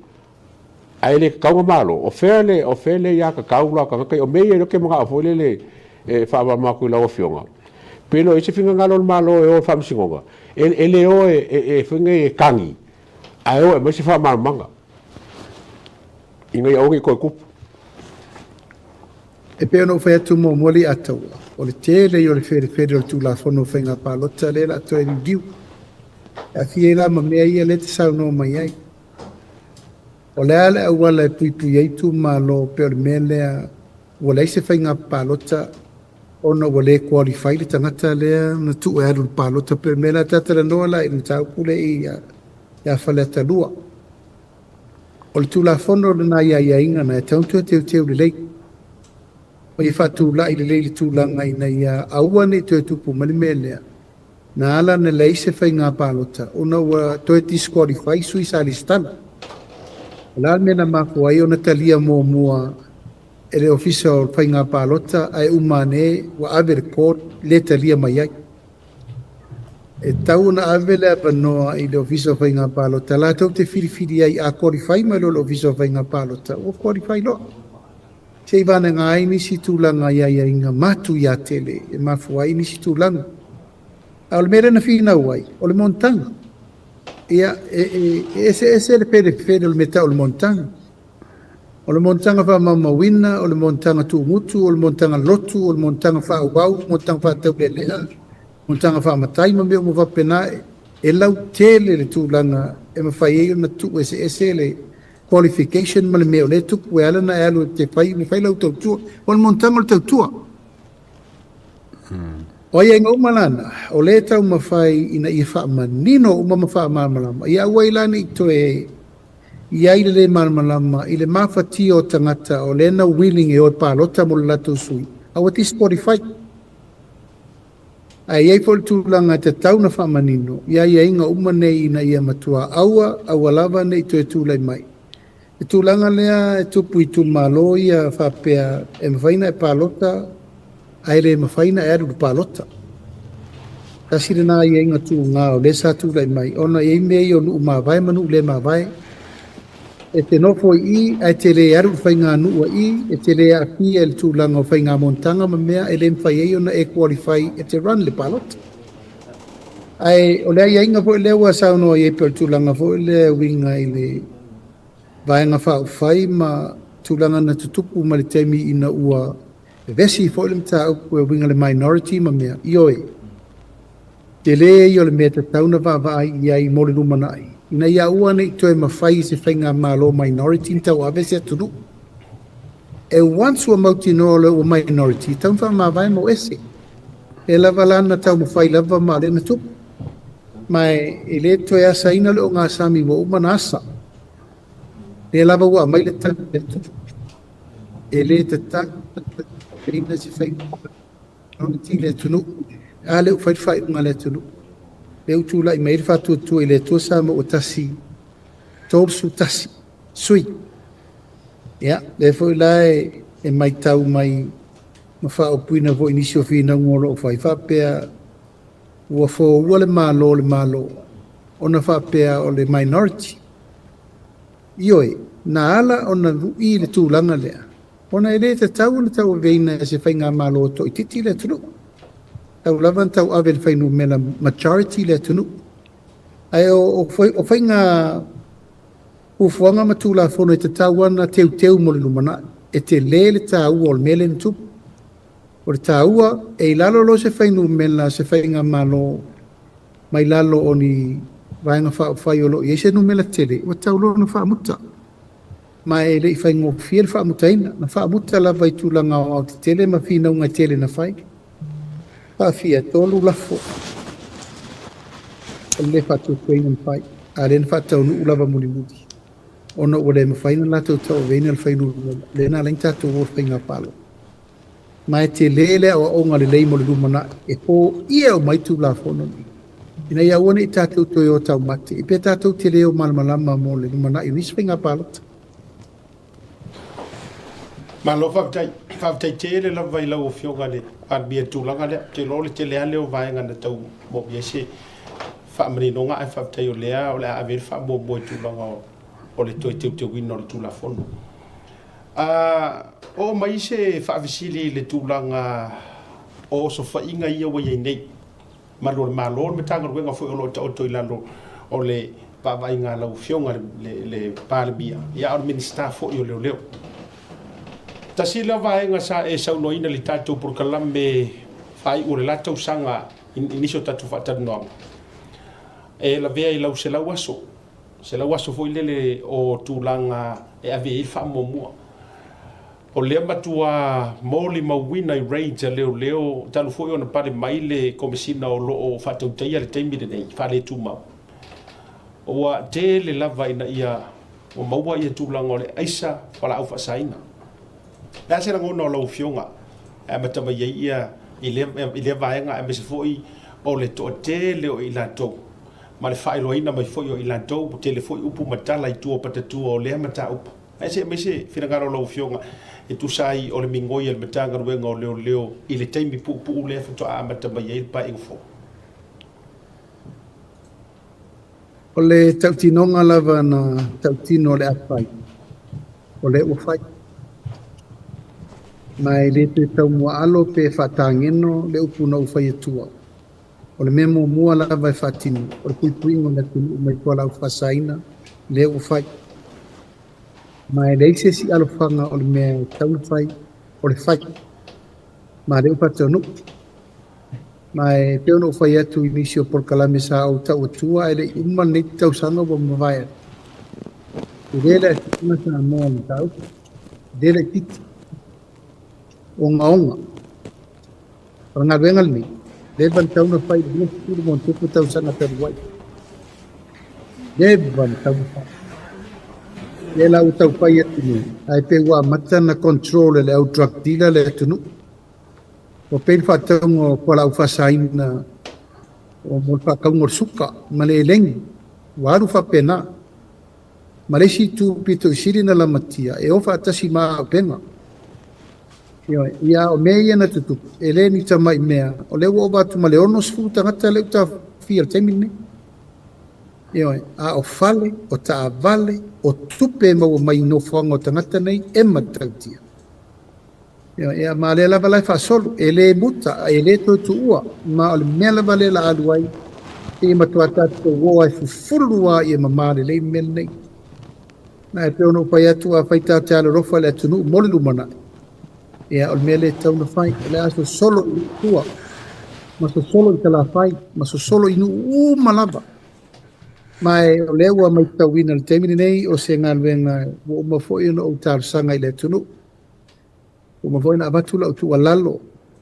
ae le tatau ona malo. O fea le aiatatau la o tagata ia? O mea ia o lea ou te manao foi lele e faamalamalama atu i lau Afioga, pe le o i ai se finagalo o le Malo e o i le Faamasinoga, e le o e foi nei e tagi, ae o e aumai se faamalamalamaga ina ia aua ne i toe tupu. E pei ona ou fai atu muamua Leiataua, o le tele ia o le felefele o le Tulafono o Faiga Palota lea o le a toe liliu. E aafia ai la ma mea ia lea e te saunoa mai ai. O le a le auala e puipui ai itumalo pei o le mea lea ua leai se faiga palota ona ua le qualify le tagata lea na tuu e alu i le palota pei o le mea lea ta talanoa la i le mataupu lea ia Faleata 2. O le Tulafono lena i aiaiga na e tatau ona toe teuteu lelei ma ia faatulai lelei le tulaga ina ia aua ne i toe tupu mai le mea lea na ala ona leai se faiga palota ona ua toe disqualify sui sa lesitala. O le a le mea na mafua ai ona talia muamua e le Ofisa o Faiga Palota ae uma ane ua ave i le court le talia mai ai. E tatau ona ave le avanoa i le Ofisa o Faiga Palota latou te filifili ai a qualify mai loa le Ofisa o Faiga Palota ua qualify loa. Se i vanaga ai nisi tulaga i aiaiga matuia tele e mafua ai nisi tulaga. A o le mea lea na finau ai, o le monotaga. Ia, e eseese le felefele o le mea tau o le monotaga. O le monotaga faamaumauina, o le monotaga tuumutu, o le monotaga lotu, o le monotaga faaauau, monotaga faataulelea, monotaga faamatai ma mea uma faapena, e lautele le tulaga e mafai ai ona tuu eseese le qualification ma le mea o lea e tupu e ala ona e alu e te fai, fai lau tautua. O le monotaga o le tautua. O aiaiga uma lana, o lea e taumafai ina ia faamanino uma ma faamalamalama, ia aua ai la ne i toe i ai le lē malamalama i le mafatia o tagata o lea na willing e o e palota mo le latou sui, a ua disqualify. Ae i ai foi le tulaga e tatau ona faamanino i aiaiga uma nei ina ia matua aua, aua lava ne i toe tulai mai. Le tulaga lea e tupu i itumalo ia faapea e mafai ona e palota ae le mafai ona e alu i le palota. Tasi lena aiaiga tuga o lea sa tulai mai ona e i ai mea ia o nuu mavae ma nuu le mavae. E te nofo i i ae te le alu i le faiganuu a i, e te le aafia i le tulaga o faiga monotaga ma mea e le mafai ai ona e qualify e te run le palota. Ae o le aiaiga foi lea ua saunoa i ai pei o le tulaga foi lea e uiga i le Vaega Faaupufai ma tulaga na tutupu mai le taimi ina ua vevesi foi le mataupu e uiga i le minority ma mea, ioe, tele ia o le mea e tatau ona vaavaai i ai mo le lumanai, ina ia aua ne i toe mafai e se faigamalo minority ona tauave se atunuu. E once ua mautinoa loa ua minority, e tatau ona faamavae ma o ese. Lea lava la na taumafai lava ma o lea na tupu. Ma e le toe asaina le ogasami ua uma ona asa. Lea lava ua aumai le tali a le Atua, e le tatau ona se faiga i le atunuu. A lea ua fai le faaiuga a le atunuu. Lea ua tulai mai ai le faatuatua i le Atua Samoa ua tasi, 31 sui. Ia, lea foi la e matau mai ma faaupuina foi i nisi o finauga o lo o fai, faapea ua foua le Malo o le Malo ona faapea o le minority. Ioe, na ala ona lu'i le tulaga lea, ona e le tatau ona tauaveina e se faigamalo toaitiiti le atunuu. Tau lava ona tauave e le fuainumera majority le atunuu. Ae o faiga Fuafuaga ma Tulafono e tatau ana teuteu mo le lumanai. E telē le taua o le mea lea na tupu. O le taua, e i lalo loa se fuainumera o se faigamalo mai lalo o ni Vaega Faaupufai o lo o i ai se numera tele, ua tatau loa ona faamuta. Ma e le i faigofie le faamutaina. Na faamuta lava i tulaga aoaotetele ma finauga e tele na fai. Faafia, 3 lafo o le le faatuatuaina na fai, a o lea na faataunuu lava mulimuli, ona ua le mafai ona latou tauaveina le fuainumera, lea na ala ai ona tatou o i le faiga palota. Ma e tele le aoaoga lelei mo le lumanai e foia uma ai Tulafono nei, ina ia aua ne i tatou toe o taumate, pe tatou te le o malamalama mo le lumanai o nisi faiga palota. Malo faafetai. Faafetai tele lava i lau Afioga i le Palemia i le tulaga lea. Ou te iloa o le tele lava lea o vaega na tau moomia ai se faamaninoga, ae faafetai o lea o le a ave i ai le faamuamua i tulaga o le toe teuteuina o le Tulafono. Oo mai se faafesili i le tulaga o osofaiga ia ua i ai nei. Malu o le Malo, le Matagaluega foi o lo o taoto i lalo o le vaavaaiga a lau Afioga le Palemia, ia a o le Minisita foi o Leoleo. Tasi lea vaega sa e saunoaina i le tatou polokalame faaiu o le la tausaga i nisi o tatou faatalanoaga, e lavea i lau 100 aso, 100 aso foi lele o tulaga e ave i ai le faamuamua. O lea matua molimauina i raids a leoleo talu foi ona pale mai le Komesina o lo o faatautaia le taimi lenei faaletumau. Ua tele lava ina ia ua maua ia tulaga o le aisa fualaau faasaina. O le a se lagona o lau Afioga e amata mai ai ia i lea vaega aemaise foi o le toatele o i latou ma le faailoaina mai foi o i latou, ua tele foi upu ma tala i tua o patatua o lea mataupu. Ae se i aumai se finagalo o lau Afioga e tusa ai o le migoi a le Matagaluega o Leoleo i le taimi puupuu lea faatoa amata mai ai le Paeaiga fou. O le tautinoga lava na tautino o le a fai, o lea ua fai. Ma e le toe taumuaalo pe faatageno le upu na ou fai atua. O le mea muamua lava e faatino, o le puipuiga o le atunuu mai fualaau faasaina, lea ua fai. Ma e leai se isi alofaga o le mea e tatau ona fai, o le fai. Ma lea ua faataunuu. Ma e pei ona ou fai atu i nisi o polokalame sa ou tau atua ae le i uma lenei tausaga ua mavae atu. E le le aafiaga Samoa i le mataupu, e le laitiiti. Ogaoga. O le galuega lenei, leva na tatau ona fai i le 20 ma ono tausaga talu ai. Leva na tatau ona fai. Lea la ua tau fai atu nei, ae pei ua amata ona control e le au drug dealer le atunuu. Ua pei le faatauga o fualaau faasaina o mo le faatauga o le suka ma le elegi. Ua alu faapena. Ma le isi itu pito i sili na lamatia, e o faatasi ma auupega. Ioe, ia o mea ia na tutupu, e le ni tamai mea, o lea ua ova atu ma le 60 tagata lea ua taofia i le taimi lenei. Ioe, a o fale, o taavale, o tupe e maua mai i nofoaga o tagata nei e matautia. Ioe, ia ma lea lava la e faasolo, e le muta, e le toe tuua, ma o le mea lava lea la alu ai, seia matua tatou o ai fufulu lava ia mama lelei le mea lenei. Na e pei ona ou fai atu, afai tatou te alolofa i le atunuu mo le lumanai, ia o le mea lea e tatau ona fai, o le a sosolo i tua, ma sosolo i Salafai, ma sosolo i nuu uma lava. Ma e o lea ua matauina i le taimi lenei o se galuega ua uma foi ona ou talosaga i le atunuu. Ua uma foi ona avatu lau tuualalo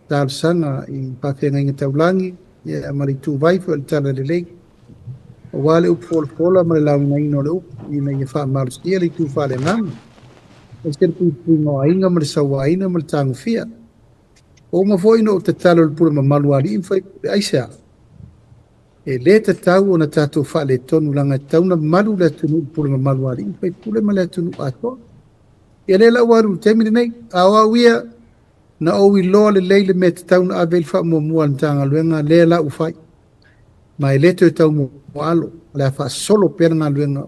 talosaga i faafeagaiga taulagi ia ma le ituvai foi o le talalelei, aua le upu folafola ma le laugaina o le upu ina ia faamalosia le itu faaleagaga, aemaise le puipuiga o aiga ma le sauaina ma le tagofia. Ua uma foi ona ou tatalo i le pule mamalu a alii ma faipule, aisea? E le tatau ona tatou faaletonu leaga e tatau ona malu le atunuu i le pule mamalu a alii ma faipule ma le atunuu atoa. Ia lea la ua alu i le taimi lenei, a o au ia, na ou iloa lelei le mea e tatau ona ave i ai le faamuamua a le Matagaluega, lea la ua fai. Ma e le toe tau muaalo, o le a faasolo pea le galuega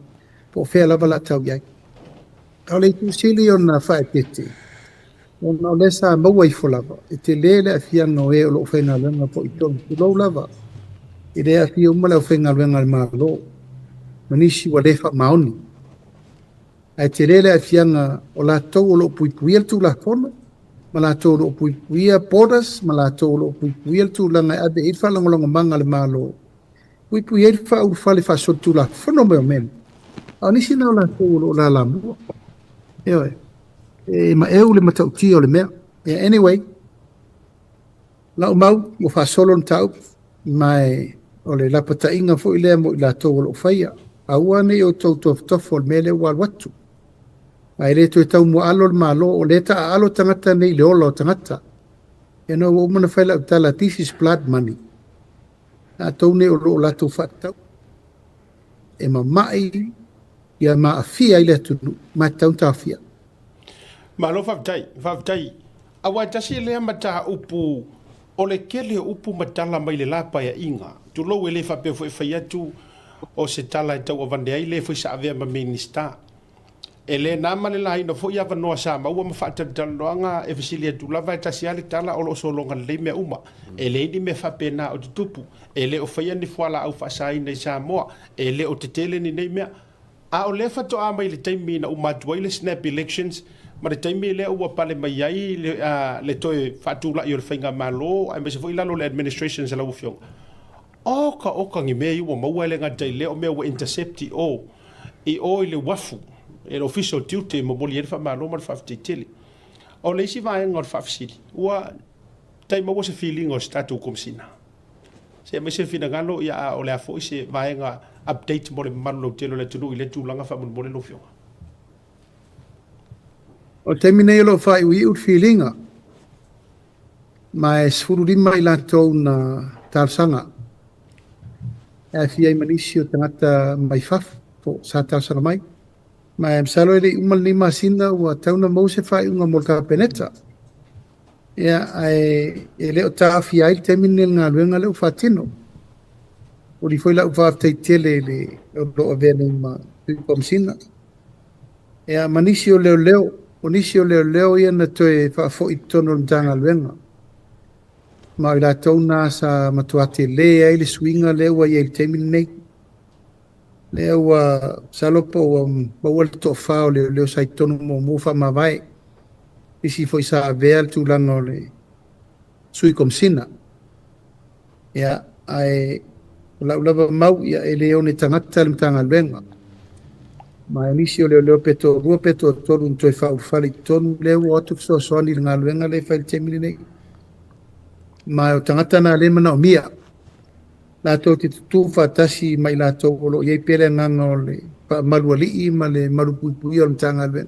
po o fea lava o le a tau i ai. A o le itu sili ona faaeteete, ona o lea sa maua ifo lava, e tele le aafiaga o e o lo o faigaluega foi i totonu, tulou lava, e le aafia uma le aufaigaluega a le Malo, ma nisi ua le faamaoni. Ae tele le aafiaga o latou o loo puipuia le Tulafono ma latou o loo puipuia borders ma latou o loo puipuia le tulaga e ave i ai le faalagolagomaga a le Malo, puipuia ai le faaulufale faasolitulafono mai o mea nei. A o nisi na o latou o loo lalamua. Ioe, e maeu le matautia o le mea. Yeah, anyway, lau mau ua faasolo le mataupu, ma o le lapataiga foi lea mo i latou o loo faia. Aua nei outou tofotofo o le mea lea ua alu atu. Ae le toe tau muaalo le Malo, o lea taaalo tagata nei i le ola o tagata. Ia no ua uma ona fai lau tala, this is blood money. Latou nei o loo latou faatatau e mamai ia maafia ai le atunuu, ma e tatau ona taofia. Malo faafetai, faafetai. Aua e tasi lea mataupu o le tele o upu ma tala mai le la paeaiga. Tulou e le faapea foi e fai atu o se tala e tauavane ai le foi sa avea ma Minisita. E le na ma le laina foi avanoa sa maua ma faatalatalanoaga e fesili atu lava e tasi lava le tala o lo o sologa lelei mea uma. E leai ni mea faapena o tutupu. E le o faia ni fualaau faasaina i Samoa. E le o tetele ni nei mea. A o lea faatoa mai le taimi na uma atu ai le snap elections ma le taimi lea ua pale mai ai le toe faatulai o le faigamalo aemaise foi lalo o le administrations a lau Afioga. Oka oka ni mea ia ua maua e le gata i lea o mea ua intercept i o i o i le uafu e le Ofisa o Tiute e momoli ai le faamalo ma le faafetai tele. O le isi vaega o le faafesili, ua tai maua se filiga o se tatou Komesina? Se aumai se finagalo, ia a o le a foi se vaega update mo le mamalu lautele o le atunuu i lea tulaga faamolemole lau Afioga. O le taimi nei o lo o faaiuiu le filiga, ma e 15 i latou na talosaga e aafia ai ma nisi o tagata mai fafo sa talosaga mai. Ma e masalo e le i uma lenei masina ua tatau ona maua se faaiuga mo le Kapeneta. Ia, ae e le o taofia ai le taimi lenei o le galuega lea ua faatino. Momoli foi lau faafetai tele i le o lo o avea nei ma Sui Komesina. Ia, ma nisi o leoleo, o nisi o leoleo ia na toe faafoi i totonu o le Matagaluega. Ma o i latou na sa matua tele ai le suiga lea ua i ai i le taimi lenei. Lea ua masalo po ua maua le toafa o leoleo sa i totonu muamua faamavae. Nisi foi sa avea le tulaga o le Sui Komesina. Ia, ae o lau lava mau, ia, e le one tagata le Matagaluega. Ma o nisi o leoleo pe toalua pe toatolu na toe faaulufale i totonu, lea ua o atu fesoasoani i le galuega lea e fai i le taimi lenei. Ma o tagata na lea e manaomia latou te tutū faatasi ma i latou o lo o i ai pea le agaga o le faamalualii ma le malupuipuia o le Matagaluega,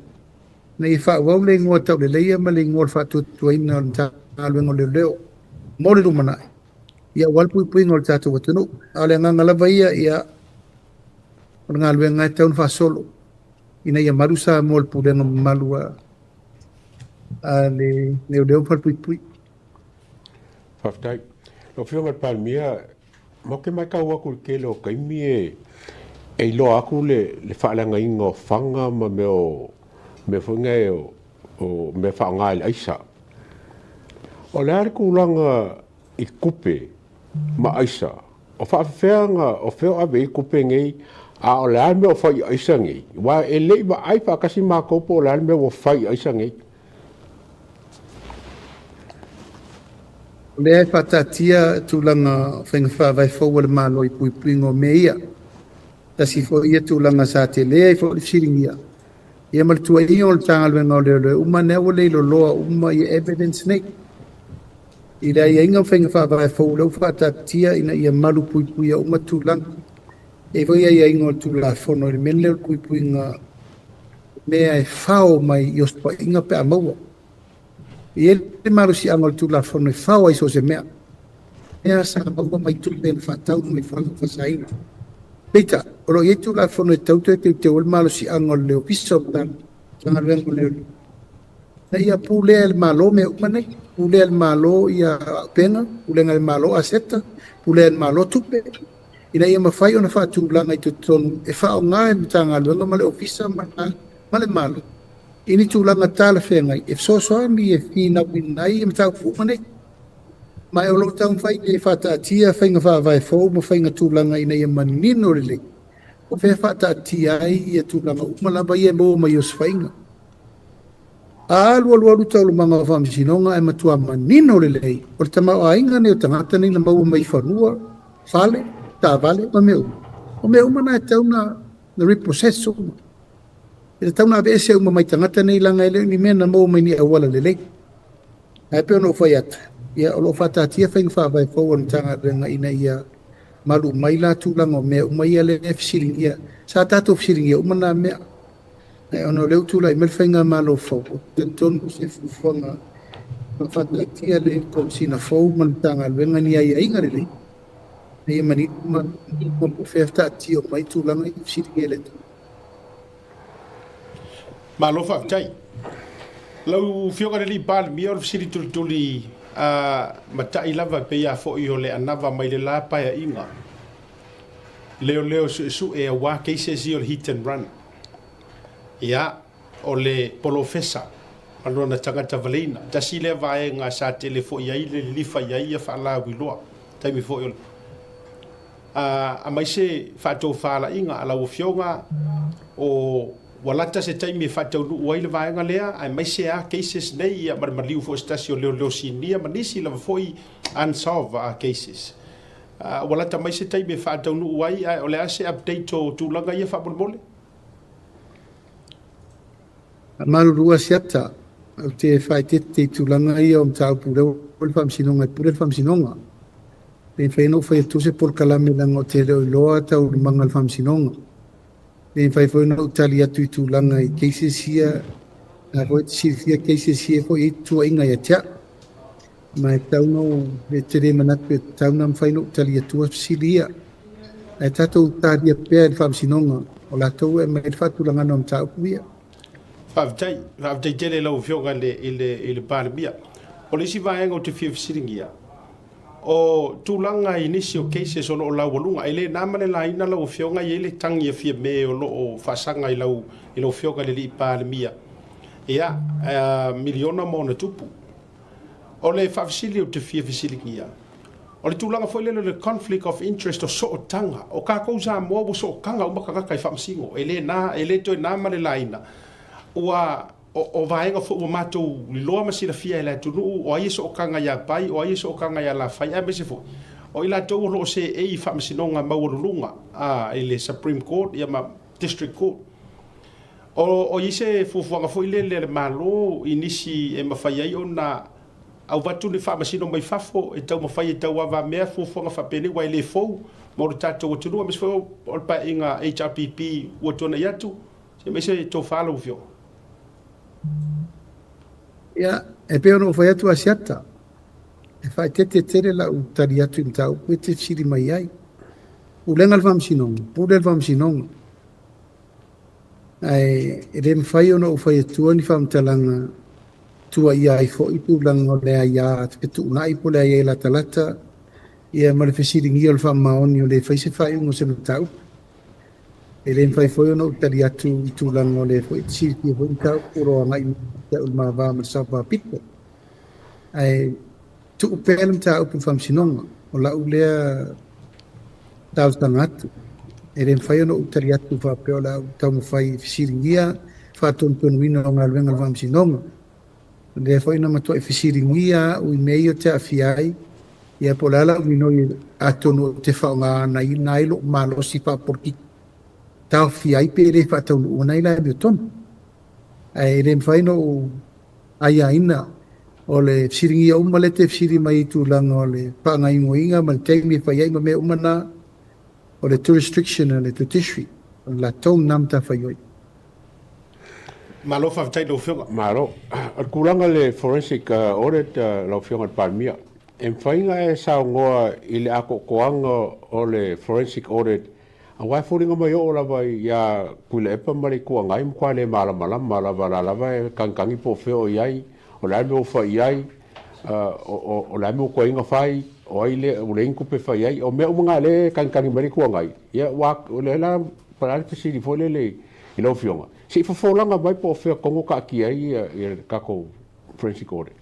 ina ia faaauau le igoa tauleleia ma le igoa o le faatuatuaina o le Matagaluega o Leoleo mo le lumanai, ia aua le puipuiga o le tatou atunuu. A o le agaga lava ia, ia, o le galuega e tatau ona faasolo ina ia malu Samoa i le pulega mamalu a le leoleo ma falepuipui. Faafetai. Lau Afioga i le Palemia, matou te matau atu i le tele o taimi e iloa atu le faaleagaina o fana ma mea o mea foi nei o mea faaaoga i le aisa. O le a le tulaga i tupe ma aisa? O faafefea ona o fea o ave i ai tupe nei, a o le a le mea o fai i aisa nei? Aua e le i vaai faatasi matou po o le a le mea ua fai i aisa nei. O lea e faataatia tulaga o faiga faavae fou a le Malo i puipuiga o mea ia. Tasi foi ia tulaga sa tele ai foi le fesiligia, ia ma le tuuaiga o le Matagaluega o Leoleo uma lea ua leiloloa uma ia evidence nei. I le aiaiga o faiga faavae fou lea ua faataatia ina ia malu puipuia uma tulaga. E i ai foi aiaiga o le Tulafono i le mea lea o le puipuiga mea e fao mai i osofaiga pe a maua. E i ai le malosiaga o le Tulafono e fao ai so o se mea. Mea sa maua mai tupe na faatau mai fana faasaina. Peitai, o lo o i ai Tulafono e tatau toe teuteu ai le malosiaga o le Ofisa o Matagaluega o Leoleo ina ia pulea e le Malo mea uma nei. Pulea e le Malo ia auupega, pulega e le Malo aseta, pulea e le Malo tupe, ina ia mafai ona faatulaga i totonu e faaaoga e le Matagaluega ma le Ofisa ma le Malo i ni tulaga talafeagai e fesoasoani e finauina ai mataupu uma nei. Ma o lo o taumafai e faataatia faiga faavae fou ma faiga tulaga ina ia manino lelei. O fea e faataatia ai ia tulaga uma lava ia e maua mai i osofaiga. A alualualu taualumaga o faamasinoga ae matua manino lelei o le tamaoaiga nei o tagata nei na maua mai fanua, fale, taavale ma mea uma. O mea uma na e tatau na repossess uma. E tatau na aveese uma mai tagata nei leaga e le o ni mea na maua mai ni auala lelei. Ae pei ona ou fai atu, ia o lo o faataatia faiga faavae fou a le Matagaluega ina ia malu mai la tulaga o mea uma ia lea e fesiligia. Sa tatou fesiligia uma na mea. Ae ona o lea ua tulai mai le faigamalo fou, ou te talitonu o se fuafuaga na faataatia le Komesina fou ma le Matagaluega ni aiaiga lelei ina ia manino ma po o fea e taatia uma ai tulaga ia e fesiligia e le atunuu. Malo faafetai. Lau Afioga i le Alii Palemia, o le fesili tulituli a matai lava e pei lava foi o le anava mai le la paeaiga, leoleo suesue aua cases ia o le hit and run. Ia, o le polofesa ma lona tagata valeina, tasi lea vaega sa tele foi ai le lilifa i ai ia faalauiloa, taimi foi o le a aemaise faatofalaiga a lau Afioga o ua lata se taimi e faataunuu ai le vaega lea, aemaise a cases nei ia ma le maliu foi o se tasi o leoleo sinia ma nisi lava foi unsolved cases. Ua lata mai se taimi e faataunuu ai, ae o le a se update o tulaga ia faamolemole? Faamalulu Asiata, ou te faaeteete i tulaga ia o mataupu lea ua i le Faamasinoga e pule le Faamasinoga. E le mafai ona ou fai atua se polokalame leaga ou te le o iloa taualumaga o le Faamasinoga. E le mafai foi ona ou tali atu i tulaga i cases ia, o la foi e te silafia cases ia foi e i ai tuuaiga ia te au. Ma e tatau ona ou, e te le manatu e tatau ona mafai ona ou tali atua fesili ia. Ae tatou talia pea i le Faamasinoga, o latou e aumai ai le faatulagaga o mataupu ia. Faafetai, faafetai tele i lau Afioga i le, i le, i le Palemia. O le isi vaega ou te fia fesiligia, o tulaga i nisi o cases o lo o laualuga, e le na ma le laina lau Afioga e i ai le tagi a Fiame o lo o faasaga i lau, i lau Afioga i le Alii Palemia, ia, miliona ma ona tupu. O le faafesili ou te fia fesiligia, o le tulaga foi lele o le conflict of interest o sootaga. O kakou Samoa ua sootaga uma tagata i faamasino, e le na, e le toe na ma le laina. Ua, o, o vaega foi ua matou iloa ma silafia e le atunuu, o ai e sootaga ia Pai, o ai e sootaga ia Lafai, aemaise foi o i latou o lo o seei i faamasinoga maualuluga, a, i le Supreme Court ia ma District Court. O i ai se fuafuaga foi lele a le Malo i nisi e mafai ai ona avatu ni faamasino mai fafo e taumafai e tauavamea fuafuaga faapenei aua e le fou mo le tatou atunuu aemaise foi o le paeaiga HRPP ua tuanai atu, se i aumai se tofa lau Afioga. Ia, e pei ona ou fai atu Asiata, e faaeteete tele lau tali atu i mataupu e te fesili mai ai. Pulega le Faamasinoga, pule le Faamasinoga. Ae e le mafai ona ou fai atua ni faamatalaga tuuaia ai foi tulaga o le aia fetuunai po o le aia latalata ia ma le fesiligia o le faamaoni o le fai se faaiuga o se mataupu. E le mafai foi ona ou tali atu i tulaga o lea foi e te silafia foi mataupu o lo o agai mai ia te au i le ma va ma le Sao Faapito. Ae tuu pea le mataupu i le Faamasinoga, o lau lea talosaga atu. E le mafai ona ou tali atu faapea o le a ou taumafai e fesiligia faatonutonuina o galuega a le Faamasinoga. O lea foi na matuai fesiligia au i mea ia ou te aafia ai, ia po o le a lau minoi atonu ou te faaaogaina ai lou malosi faapolokiki taofia ai pe le faataunuuina ai le amiotonu. Ae le mafai ona ou aiaina o le fesiligia uma lea e te fesili mai i tulaga o le faagaoioiga ma le taimi e fai ai ma mea uma na, o le jurisdiction a le judiciary, o le latou lena matafaioi. Malo faafetai i lau Afioga. Malo. O le tulaga i le forensic audit lau Afioga i le Palemia, e mafai ona e saunoa i le atoatoaga o le forensic audit Aua e foliga mai oo lava ia Tuilaepa ma le Itu Agai matua le malamalama lava, la lava e tagitagi po o fea o i ai, o le a le mea ua fai i ai, o le a le mea ua tuai ona fai, o ai lea ua leai ni tupe e fai ai. O mea uma na o lea e tagitagi mai le Itu Agai, ia ua, o lea la, po o le a le fesili foi lele i lau Afioga, se i fofolaga mai po o fea tonu taatia ai le tatou Forensic Audit.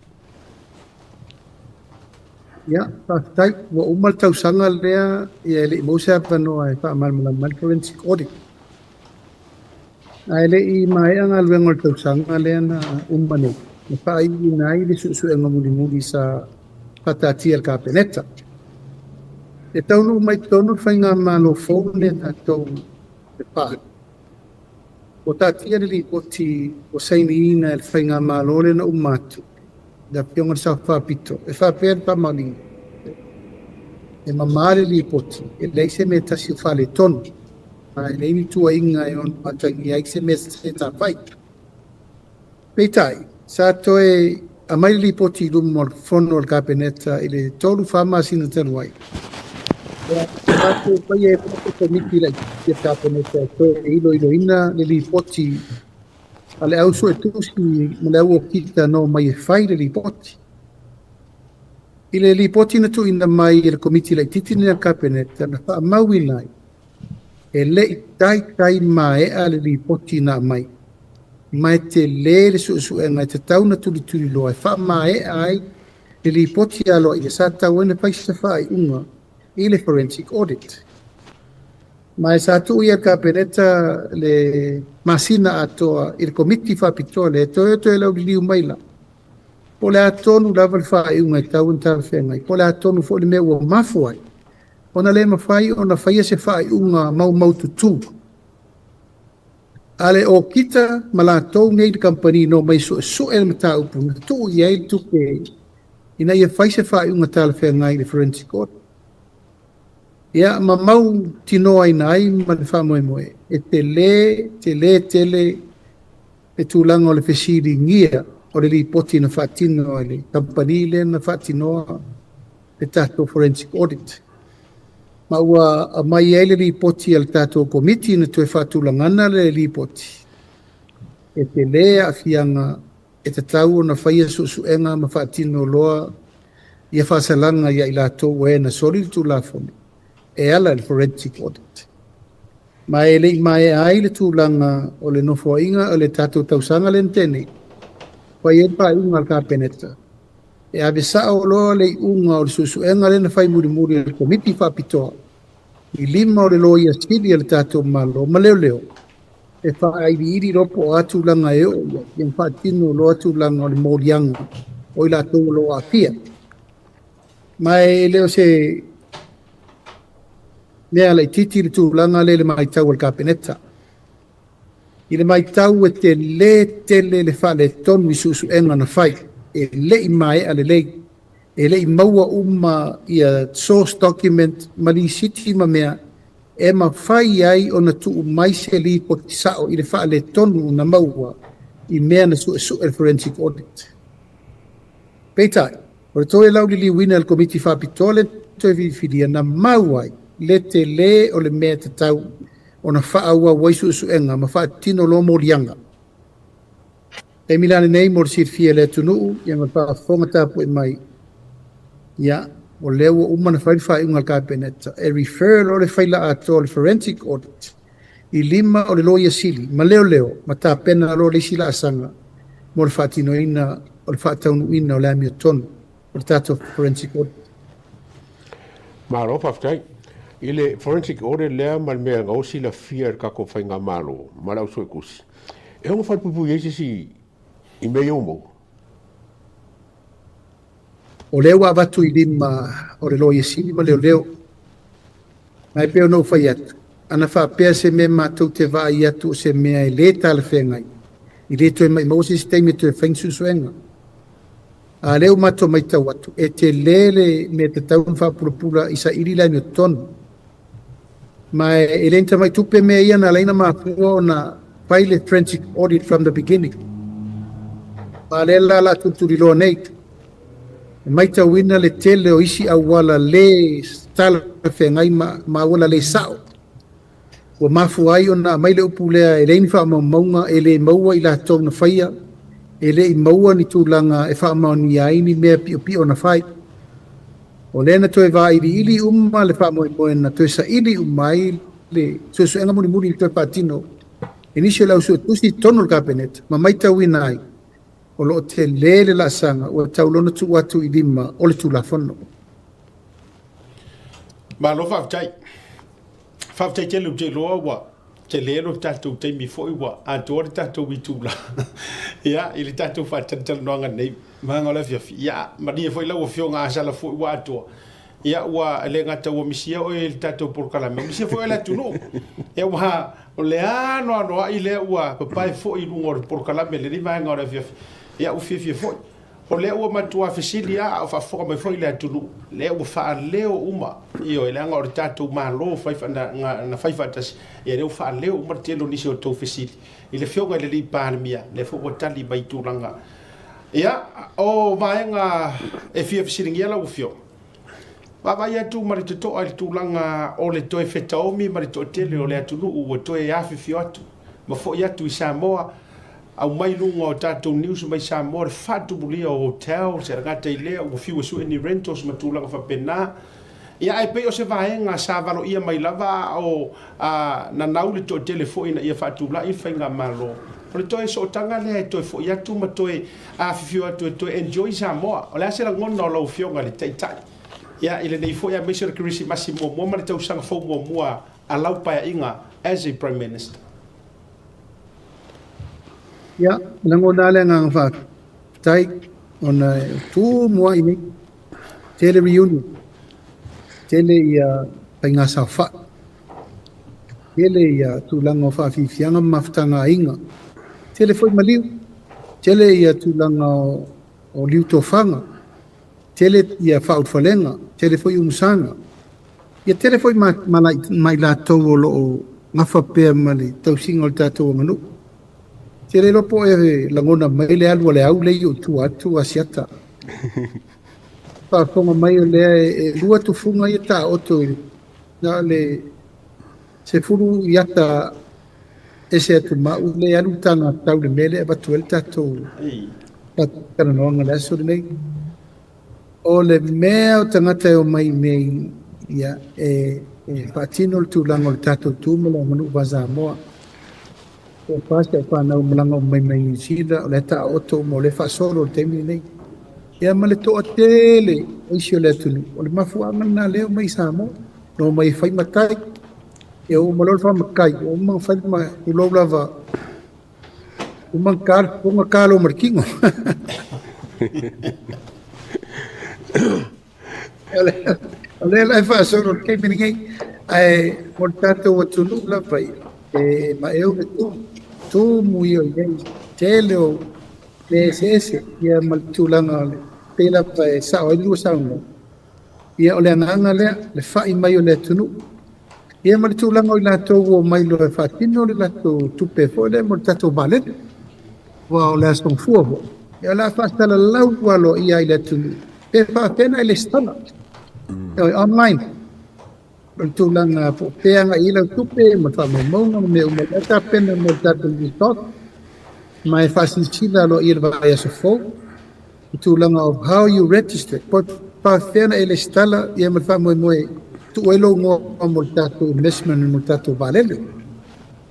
Ia, faafetai. Ua uma le tausaga lea, ia e le i maua se avanoa e faamalamalama ai le forensic audit. Ae le i maea galuega o le tausaga lea na uma nei, na faaiuina ai le suesuega mulimuli sa faataatia e le Kapeneta. E taunuu mai totonu le faigamalo fou lenei a tatou i le FAST, ua taatia le lipoti ua sainiina e le faigamalo lea na uma atu, le Afioga i le Sao Faapito, e faapea le faamaoniga, e mama le lipoti, e leai se mea e tasi o faaletonu, ma e leai ni tuuaiga e ono atagia ai se mea se tafai. Peitai, sa toe aumai le lipoti i luma o le fono a le Kapeneta i le 3-4 masina talu ai. Ia, sa toe faia ai foi se komiti laitiiti a le Kapeneta e toe iloiloina le lipoti a le au suetusi ma le au okita na omai e fai le lipoti. I le lipoti na tuuina mai e le komiti laitiiti lenei a le Kapeneta, na faamauina ai, e le i taitai maea le lipoti na aumai, ma e tele le suesuega e tatau ona tulituliloa e faamaea ai le lipoti aloaia sa tatau ai ona fai se faaiuga i le forensic audit. Ma e sa tuu i ai le Kapeneta le masina atoa i le komiti faapitoa lea e toe toe lauliliu mai la, po o le a tonu lava le faaiuga e tatau ona talafeagai, po o le a tonu foi le mea ua mafua ai ona le mafai ona faia se faaiuga maumaututu a le okita ma latou nei le kamupani na omai e suesue le mataupu na tuu i ai le tupe ina ia fai se faaiuga talafeagai i le forensic audit. Ia, ma mautinoaina ai ma le faamoemoe e tele, tele tele le tulaga o le fesiligia o le lipoti na faatino e le kamupani lea na faatinoa le tatou forensic audit. Ma ua aumai ai le lipoti a le tatou komiti na toe faatulagana le lipoti e tele aafiaga e tatau ona faia suesuega ma faatino loa ia faasalaga ia i latou ua e na soli le Tulafono e ala i le forensic audit. Ma e le i maea ai le tulaga o le nofoaiga o le tatou tausaga lea na tea nei, fai ai le faaiuga a le Kapeneta e ave sao loa le iuga o le suesuega lea na fai mulimuli e le Komiti Faapitoa i lima o le Loia Sili a le tatou Malo ma leoleo e faailiili loa po o a tulaga e oo i ai, ia ma faatino loa tulaga o le moliaga o i latou o lo o aafia. Ma e le o se mea laitiiti le tulaga lea i le matau a le Kapeneta. I le matau e tele tele le faaletonu i suesuega na fai, e le i maea lelei, e le i maua uma ia source document ma lisiti ma mea e mafai ai ona tuu mai se lipoti sao i le faaletonu na maua i mea na suesue le forensic audit. Peitai, o le toe lauliliuina e le Komiti Faapitoa le toe filifilia na mau ai le tele o le mea tatau ona faaauau ai suesuega ma faatino loa moliaga. Taimi la lenei mo le silafia e le atunuu ia ma le faafofoga tapuai mai, ia, o lea ua uma ona fai le faaiuga a le Kapeneta e refer loa le faila atoa o le forensic audit i lima o le Loia Sili ma leoleo ma tapena loa le isi laasaga mo le faatinoina o le faataunuuina o le amiotonu o le tatou forensic audit. Malo faafetai. I le forensic audit lea ma le mea na o silafia e le tatou faigamalo ma le au suetusi, e ono falepuipui ai se isi i mea ia ua maua? O lea ua avatu i lima o le Loia Sili ma leoleo. Ma e pei ona ou fai atu, ana faapea se mea matou te vaai atu o se mea e le talafeagai, e le toe maumau se isi taimi e toe fai ni suesuega. A lea ua matou matau atu, e tele le mea tatau ona faapulapula i saili le amiotonu. Ma e le ni tamai tupe mea ia na ala ai ona mafua ona fai le forensic audit from the beginning. Ma lea la o le a tulituliloa nei. E matauina le tele o isi auala le talafeagai ma auala le sao. Ua mafua ai ona aumai le upu lea e leai ni faamaumauga, e le maua i latou na faia, e le i maua ni tulaga e faamaonia ai ni mea piopio na fai. O lea na toe vailiili uma le faamoemoe na toe saili uma ai le suesuega mulimuli i toe faatino e nisi o le au suetusi i totonu o le Kapeneta ma matauina ai o lo o tele le laasaga ua tatau loa ona tuu atu i lima o le Tulafono. Malo faafetai. Faafetai tele ou te iloa ua tele lo tatou taimi foi ua atoa le tatou itula ia i le tatou faatalatalanoaga nei vaega o le afiafi. Ia malie foi lau Afioga a sala foi ua atoa. Ia ua le gata ua misia oe i le tatou polokalame, ua misia foi oe le atunuu. Ia ua o le anoanoai lea ua papae foi i luga o le polokalame i lenei vaega o le afiafi. Ia ua fiafia foi. O lea ua matua fesili lava a o faafofoga mai foi le atunuu, lea ua faaleo uma, ioe, leaga o le tatou Malo fai, na, na, na fai faatasi, ia lea ua faaleo uma le tele o nisi o tou fesili i le Afioga i le alii Palemia, lea foi ua tali mai i tulaga. Ia, o vaega e fia fesiligia lau Afioga, vaavaai atu ma le totoa i le tulaga o le toe fetaomi ma le toatele o le atunuu ua toe afifio atu ma foi atu i Samoa, aumai i luga o tatou news mai Samoa le faatumulia o hotels, e le gata i lea ua fiu e sue ni rentals ma tulaga faapena. Ia ae pei o se vaega sa valoia mai lava a o nanau le toatele foi ina ia faatulai le faigamalo. O le toe sootaga lea e toe foi atu ma toe afifio atu e toe enjoy Samoa. O le a se lagona o lau Afioga i le Taitai ia i lenei foi aemaise o le Kerisimasi muamua ma le tausaga fou muamua a lau Paeaiga as a Prime Minister? Ia, e lagona lava le agaga faafetai ona e tumu ai nei, tele reunion, tele ia faiga saofai, tele ia tulaga o faafiafiaga ma mafutaga aiga, tele foi maliu, tele ia tulaga o liu tofaga, tele ia faaulufalega, tele foi umusaga. Ia tele foi ma, ma, ma i latou o lo o gafa pea ma le tausiga o le tatou aganuu. Te le iloa po o e lagona mai le alu a le au lea i ou tua atu Asiata. Faafofoga mai o lea e lua tufuga ia taoto i na o le 10 iata ese atu ma au lea e alu taga tau le mea lea e avatu ai le tatou talanoaga i le aso lenei. O le mea o tagata e omai i nei, ia, e faatino le tulaga o le tatou tu ma le aganuu faa-Samoa. Po o fa si au fanau malaga uma mai mai Niu Sila, o lea e taoto uma, o lea e faasolo i le taimi lenei. Ia ma le toatele o isi o le atunuu, o le mafuaaga lena lea e omai i Samoa, na omai e fai matai. Ia ua uma loa le faamatai, ua uma ona fai ma tulou lava, uma ona ta le fofoga, ta loa ma le tino. O lea la e faasolo i le taimi lenei, ae mo le tatou atunuu lava ia, e maeu le tumu, tumu ia o i ai, tele o mea eseese, ia ma le tulaga o le pei lava e sao ai le lua saunoaga. Ia o le agaga lea, le fai mai o le atunuu. Ia ma le tulaga o i latou ua omai loa e faatino le latou tupe foi lea mo le tatou vaalele. Aua o le Aso Gafua foi, ia o le a faasalalau aloaia ai i le atunuu pe faapefea ona e resitala. Ioe, online. O le tulaga po o fea e agai i ai lau tupe ma faamaumauga ma mea uma, o lea e tapena mo le tatou resort ma e faasilasila aloaia i le vaiaso fou i tulaga of how you register, po o faapefea ona e resitala ia ma le faamoemoe e tuu ai lou igoa mo le tatou investment mo le tatou vaalele.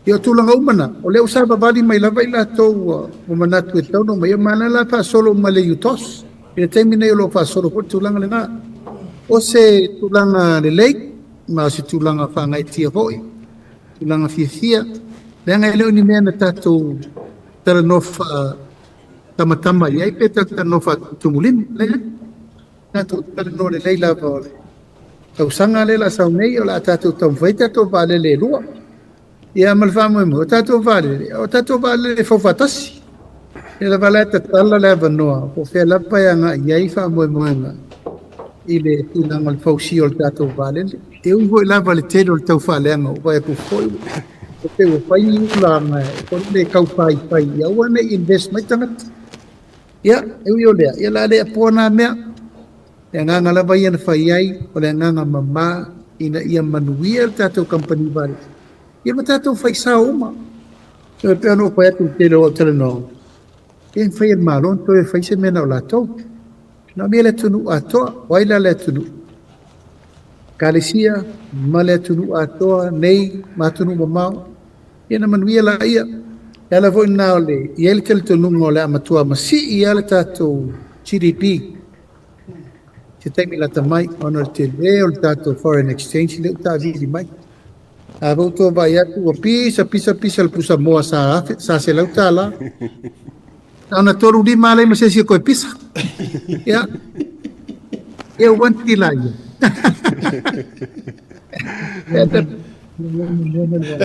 Ia o tulaga uma na, o lea ua savavali mai lava i latou ua manatu e tatau ona omai, ma o lea la e faasolo uma i le UTOS. I le taimi nei o lo o faasolo foi le tulaga lena. O se tulaga lelei ma o se tulaga faagaeetia foi, tulaga fiafia, leaga e le o ni mea na tatou talanoa faatamatama i ai pe talanoa faatumutumulima. Leai, tatou talanoa lelei lava o le tausaga lea o le a sau nei, o le a tatou taumafai ai tatou vaalele e lua. Ia ma le faamoemoe, o tatou vaalele, o tatou vaalele e fau faatasi. Ia lava la e tatala le avanoa, po o fea lava e agai i ai faamoemoega i le tulaga o le fausia o le tatou vaalele. E ui foi lava i le tele o le taufaaleaga, ua vaai atu foi ua pei ua fai ni ulaga foi lele e tau faifai ia aua ne i invest mai tagata. Ia, e ui o lea, ia o le a le apoa na mea. Le agaga lava ia na fai ai, o le agaga mama ina ia manuia le tatou kamupani vaalele, ia ma tatou fai sao uma. E pei ona ou fai atu i le tele o au talanoaga, e mafai e le Malo ona toe fai se mea na o latou. Na o mea le atunuu atoa, o ai la le atunuu? Ekalesia ma le atunuu atoa nei ma atunuu mamao, ia ona manuia laia. E ala foi lena o le i ai le talitonuga o le a matua masii lava le tatou GDP. Se taimi lata mai, ona o le tele o le tatou foreign exchange lea ua taavili mai. A ua outou vaai atu ua pisa pisa pisa le pusamoa sa afe, sa $100. Na ona 35 lava leai ma se isi e toe pisa. Ia, ia ua anti la ia.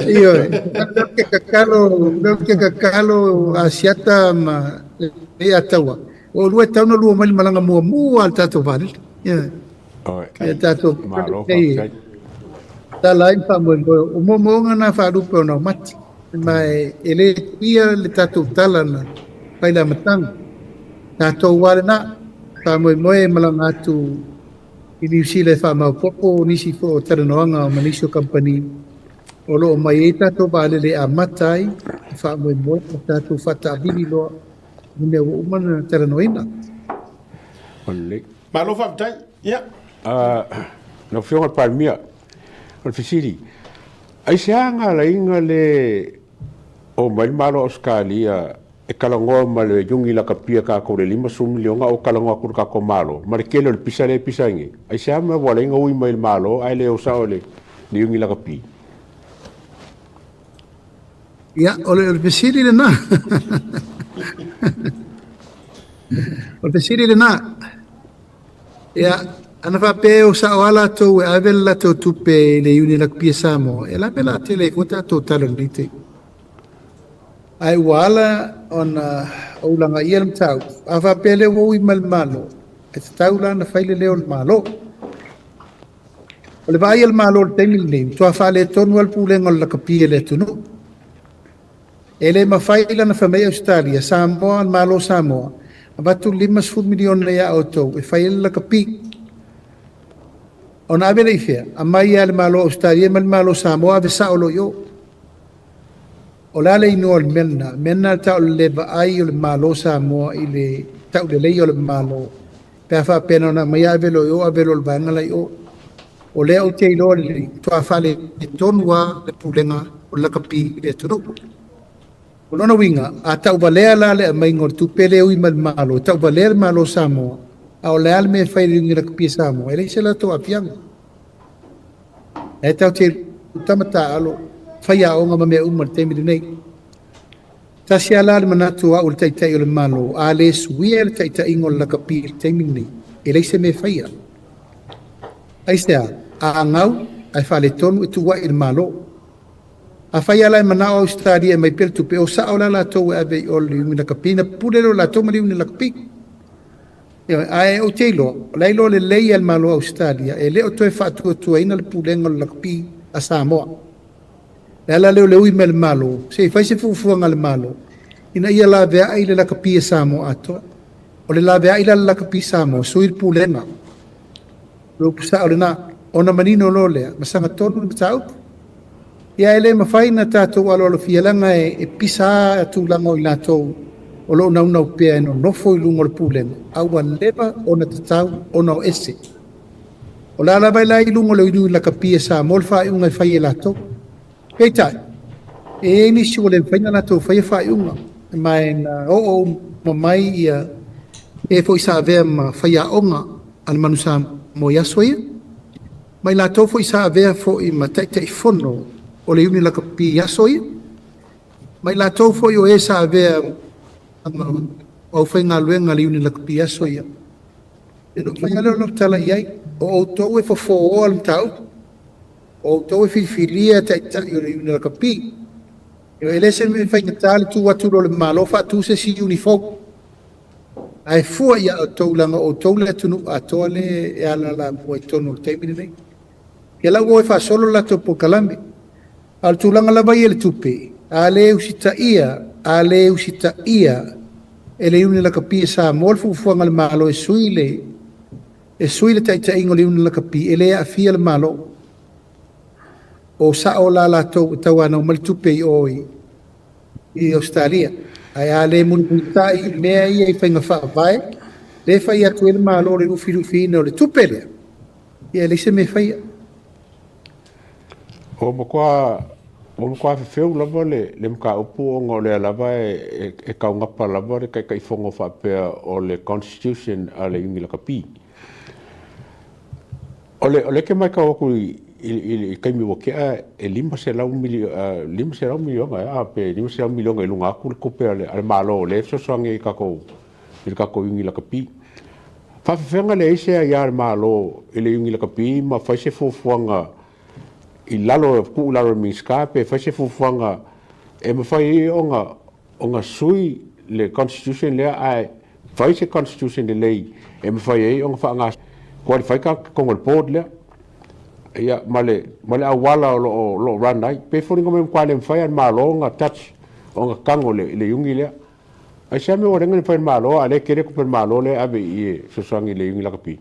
Ioe, lea ou te tatalo, lea ou te tatalo Asiata ma Leiataua, o oulua e tatau ona lua mai le malaga muamua a le tatou vaalele. Ioe. Ia tatou Malo faafetai. Tala ai ma faamoemoe. O moomooga na faalupe o naumati. Ma e le tuia le tatou tala na fai le amataga. Tatou lava lena. Faamoemoe e malaga atu i Niu Sila e faamaopoopo nisi foi o talanoaga ma nisi o kamupani o lo o mai ai tatou vaalele e amata ai le faamoemoe ma tatou faataavili loa i mea ua uma ona talanoaina. Malo faafetai. Ia. Lau Afioga i le Palemia, o le fesili, aisea na ala ai na le omai le Malo o Ausetalia e talanoa ma le iuni lakapia tatou i le 50 miliona o talanoa atu i le tatou Malo ma le tele o le pisa lea e pisa ai nei? Aisea mea ua ala ai na ui mai i le Malo ae le o sao i le iuni lakapi? Ia, o le fesili lena. O le fesili lena. Ia, ana faapea e o sao lava latou e ave le latou tupe i le Iuni Lakupia Samoa, e lape la tele ai fua tatou tala i lenei taimi. Ae ua ala ona ou lagaia le mataupu, a faapea lea ua ui mai le Malo, e tatau la ona fai le leo o le Malo. O le vaai a le Malo i le taimi lenei, ua matua faaletonu lava le pulega o le lakapi a le atunuu. E le mafai lana fai mai Ausetalia, Samoa, le Malo o Samoa, avatu le 50 miliona ia outou e fai ai le lakapi. Ona ave lea i fea? Aumai lava e le Malo o Ausetalia ma le Malo o Samoa ave sao loa i o. O le a le inoa o le mea lena? O le mea lena e tau o le le vaai o le Malo o Samoa i le tauleleia o le Malo. Pe a faapea na ona aumai ave loa i o ave loa i le vaega la i o. O lea ou te iloa lelei, matua faaletonu lava le pulega o le lakapi i le atunuu. O lona uiga, a tauvalea la le aumaiga o le tupe lea e ui mai le Malo, e tauvalea le Malo o Samoa, a o le a le mea e fai i le iuga lakapi a Samoa, e leai se latou aafiaga. E tatou te tama taaalo, faiaoga ma mea uma i le taimi lenei. Tasi lava la le manatu o au o le Taitai o le Malo, a le suia le taitaiga o le lakapi i le taimi lenei, e leai se mea e faia. Aisea? A gau ae faaletonu e tuuai i le Malo. Afai lava la e manao Ausetalia e aumai pea le tupe, o sao la latou e ave i o i le iuga lakapi, ona pule lea o latou ma le iuga lakapi. Ioe, ae ou te iloa, o la e iloa lelei e le Malo o Ausetalia, e le o toe faatuatuaina le pulega o le lakapi a Samoa. Le ala lea o le ui mai le Malo, se i fai se fuafuaga a le Malo ina ia laveai le lakapi a Samoa atoa. O le laveai la le lakapi Samoa, sui le pulega. O le upu sao lena, ona manino loa lea, ma sagatonu le mataupu. Ia e le mafai ona tatou aloalofia leaga e pisa lava tulaga o i latou o lo o naunau pea e nonofo i luga o le pulega, a ua leva ona tatau ona o ese. O le a lava la i luga o le ulu lakapi a Samoa le faaiuga e fai e latou. Peitai, e i ai nisi ua le mafai ona latou faia faaiuga, ma e na oo uma mai ia e foi sa avea ma faiaoga a le Manu Samoa i aso ia, ma i latou foi sa avea foi ma Taitaifono o le Iuni Lakapi i aso ia, ma i latou foi o e sa avea ma aufaigaluega a le Iuni Lakapi i aso ia. Ia ona fai lava lea o lau tala i ai, o outou e fofooa le mataupu, o outou e filifilia taitai o le Iuni Lakapi. E le se mea faigata le tu atu loa o le Malo faatu se isi iuni fou. Ae fua ia outou leaga o outou le atunuu atoa le e alaala mua i totonu o le taimi lenei. Ia la ua o e faasolo le latou polokalame. A o le tulaga lava ia i le tupe, a le usitaia, a le usitaia e le Iuni Lakapi a Samoa le fuafuaga a le Malo e sui le, e sui le taitaiga o le Iuni Lakapi, e le aafia le Malo. O sao la latou e tauanau mai le tupe i o i, i Ausetalia. Ae a le mulimulitai i mea ia i faiga faavae, le fai atu ai le Malo le lufilufiina o le tupe lea, ia e leai se mea e faia. Ua matua, ua matua fefeu lava le, le mataupu ona o lea lava e, e, e taugapa lava le Taitaifono faapea o le Constitution a le Iuni Lakapi. O le, o lea ke matau atu i, i, i le taimi ua tea e 500 500 miliona ea pe 500 miliona i luga atu le tupe a le, a le Malo o lea e fesoasoani ai i tatou, i le tatou iuni lakapi. Faafefea leai se aia a le Malo i le iuni lakapi ma fai se fuafuaga i lalo, tuu i lalo o le Minisita pe fai se fuafuaga e mafai ai ona ona sui le constitution lea ae fai se constitution lelei e mafai ai ona faaaoga qualify tagata totonu o le board lea ia ma le ma le auala o lo o lo o run ai pe foliga mai matua le mafai a le Malo ona touch ona tago le le iuni lea aisea mea ua lenga le mafai e le Malo a lea e tele tupe a le Malo lea e ave i i e fesoasoani i le iuni lakapi.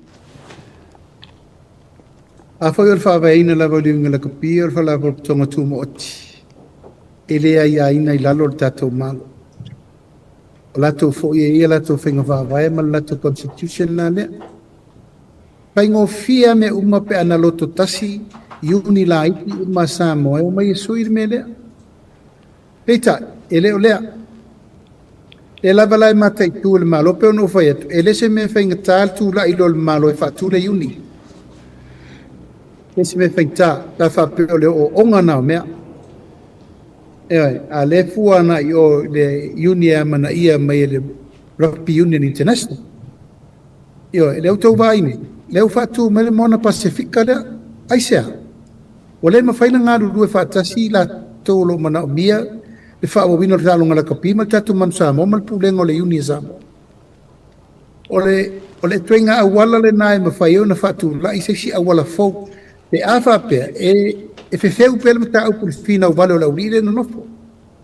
Afai o le faavaeina lava o le iuni lakapi o le Faalapotopotoga Tumaoti e le aiaina i lalo o le tatou Malo. O latou foi e i ai a latou faiga faavae ma le latou constitution la lea. Faigofie a mea uma pe a na loto tasi iuni laiti uma a Samoa e omai e sui le mea lea. Peitai, e le o lea. Lea lava la e mataitu e le Malo, pei ona ou fai atu, e le se mea faigata le tulai loa o le Malo e faatu le iuni. E le se mea faigata, pe a faapea o le ooooga na o mea. Ioe, a o lea e fua agai i o i le iuni e amanaia mai e le Rugby Union International. Ioe, lea ua outou vaai nei, lea ua faatu mai le Moana Pasefika lea. Aisea? Ua le mafai ona galulue faatasi i latou o lo o manaomia le faaauauina o le taaloga lakapi ma le tatou Manu Samoa ma le Pulega o le Iuni a Samoa. O le, o le ituaiga auala lena e mafai ai ona faatulai se isi auala fou pe a faapea e, e fefeu pea le mataupu i le finau vale o le aualii lea e nonofo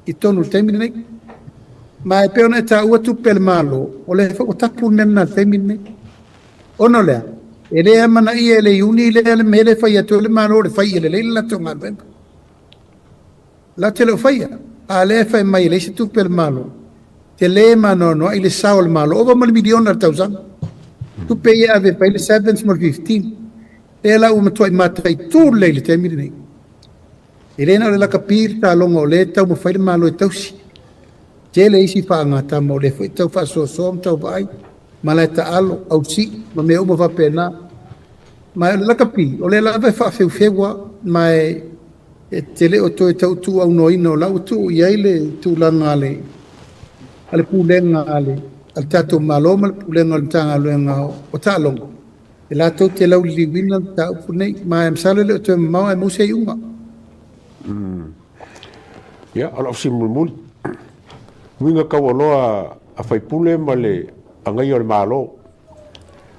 i totonu i le taimi lenei. Ma e pei ona e taua tupe a le Malo, o lea foi ua tapu le mea lena i le taimi lenei. Ona o le a? E le amanaia e le Iuni lea le mea lea e fai atu ai le Malo o le fai ia lelei le latou galuega. Latou te le o faia, a o lea e fai mai e leai se tupe a le Malo. Tele ma anoanoai le sao o le Malo, ova ma le miliona i le tausaga. Tupe ia e ave e fai le sevens ma le fifteen. Lea la ua matuai mataitu lelei i le taimi lenei. E le na o le lakapi le taaloga o lea e taumafai le Malo e tausi. Tele isi faagatama o lea foi e tau faasoasoa ma tau vaai, malae taalo, ausii ma mea uma faapena. Ma o le lakapi, o lea lava e faafeufeu lava, ma e e te le o toe tau tuuaunoaina o la ua tuu i ai le tulaga a le a le pulega a le a le tatou Malo ma le pulega o le Matagaluega o Taaloga e latou te lauliliuina le mataupu lenei ma e masalo e le o toe mamao ae maua se iuga. Ia, o lau fesili mulimuli, uiga taualoa a faipule ma le agaia o le Malo.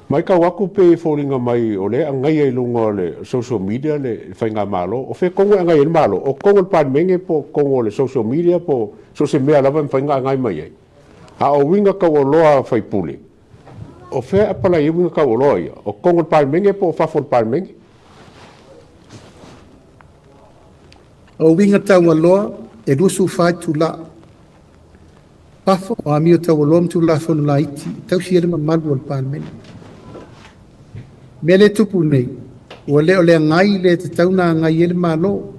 Matau atu pei e foliga mai o lea e agaia i luga o le social media le faigamalo. O fea tonu e agaia ai le Malo? O totonu o le Palemene po o totonu o le social media po o so o se mea lava e mafai ona agai mai ai. A o uiga taualoa a faipule, o fea e apalai ai uiga taualoa ia? O totonu o le Palemene po o fafo o le Palemene? O uiga taualoa e 24 itula. Fafo, o amio taualoa ma Tulafono laiti e tausi ai le mamalu o le Palemene. O mea lea e tupu nei, ua le o le agai lea e tatau ona agai ai le Malo.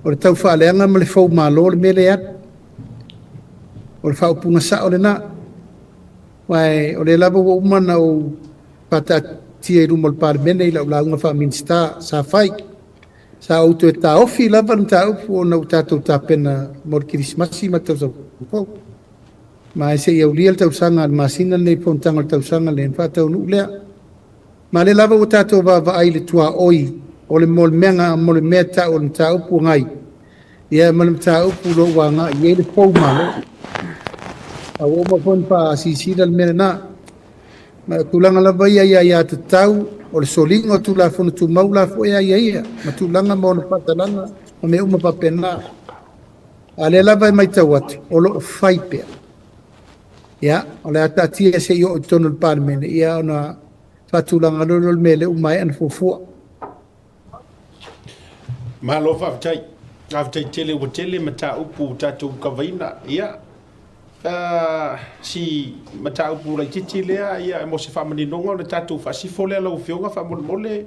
O le tau faaleaga ma le fou Malo le mea lea e alu. O le faaupuga sao lena. Aua o lea lava ua uma ona ou faataatia i luma o le Palemene i lau lauga faa-Minisita sa fai. Sa ou toe taofi lava le mataupu ona ua tatou tapena mo le Kerisimasi ma le tausaga fou. Ma e se i aulia le tausaga a le masina lenei i le fonotaga o le tausaga lea ona faataunuu lea. Ma lea lava ua tatou vaavaai i le tuaoi o le molemega mo le mea tau o le mataupu agai ia ma le mataupu o lo o ua agai i ai le fou Malo. A ua uma foi ona faasilasila le mea lena. Ma o tulaga lava ia i aiatatau, o le soliga o Tulafono Tumau la foi e aiaia, ma tulaga ma ona faatalaga ma mea uma faapena. A o lea lava e matau atu, o lo o fai pea. Ia, o le a taatia se i oo i totonu o le Palemene, ia ona faatulaga loa lea o le mea lea ua maea ona fuafua. Malo faafetai. Faafetai tele ua tele mataupu ua tatou kavaina. Ia, si mataupu laitiiti lea ia mo se faamaninoga o le tatou faasifo lea lau Afioga faamolemole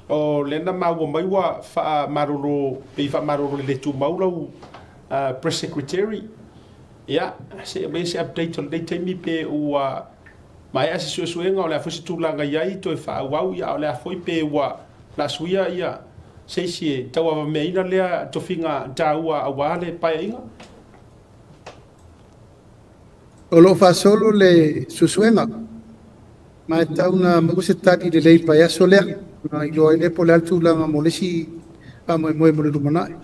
o lea na maua mai ua faamalolo pei faamalolo le le tumau lau press secretary. Ia, se aumai se update o lenei taimi pe ua Maea se suesuega o le a foi se tulaga i ai toe faaauau, ia a o le a foi pe ua la suia ia se isi e tauavameaina lea tofiga taua aua le Paeaiga. O lo o faasolo le suesuega, ma e tatau ona maua se tali lelei i le vaiaso lea, ona iloa ai lea po o le a le tulaga mo le isi faamoemoe mo le lumanai.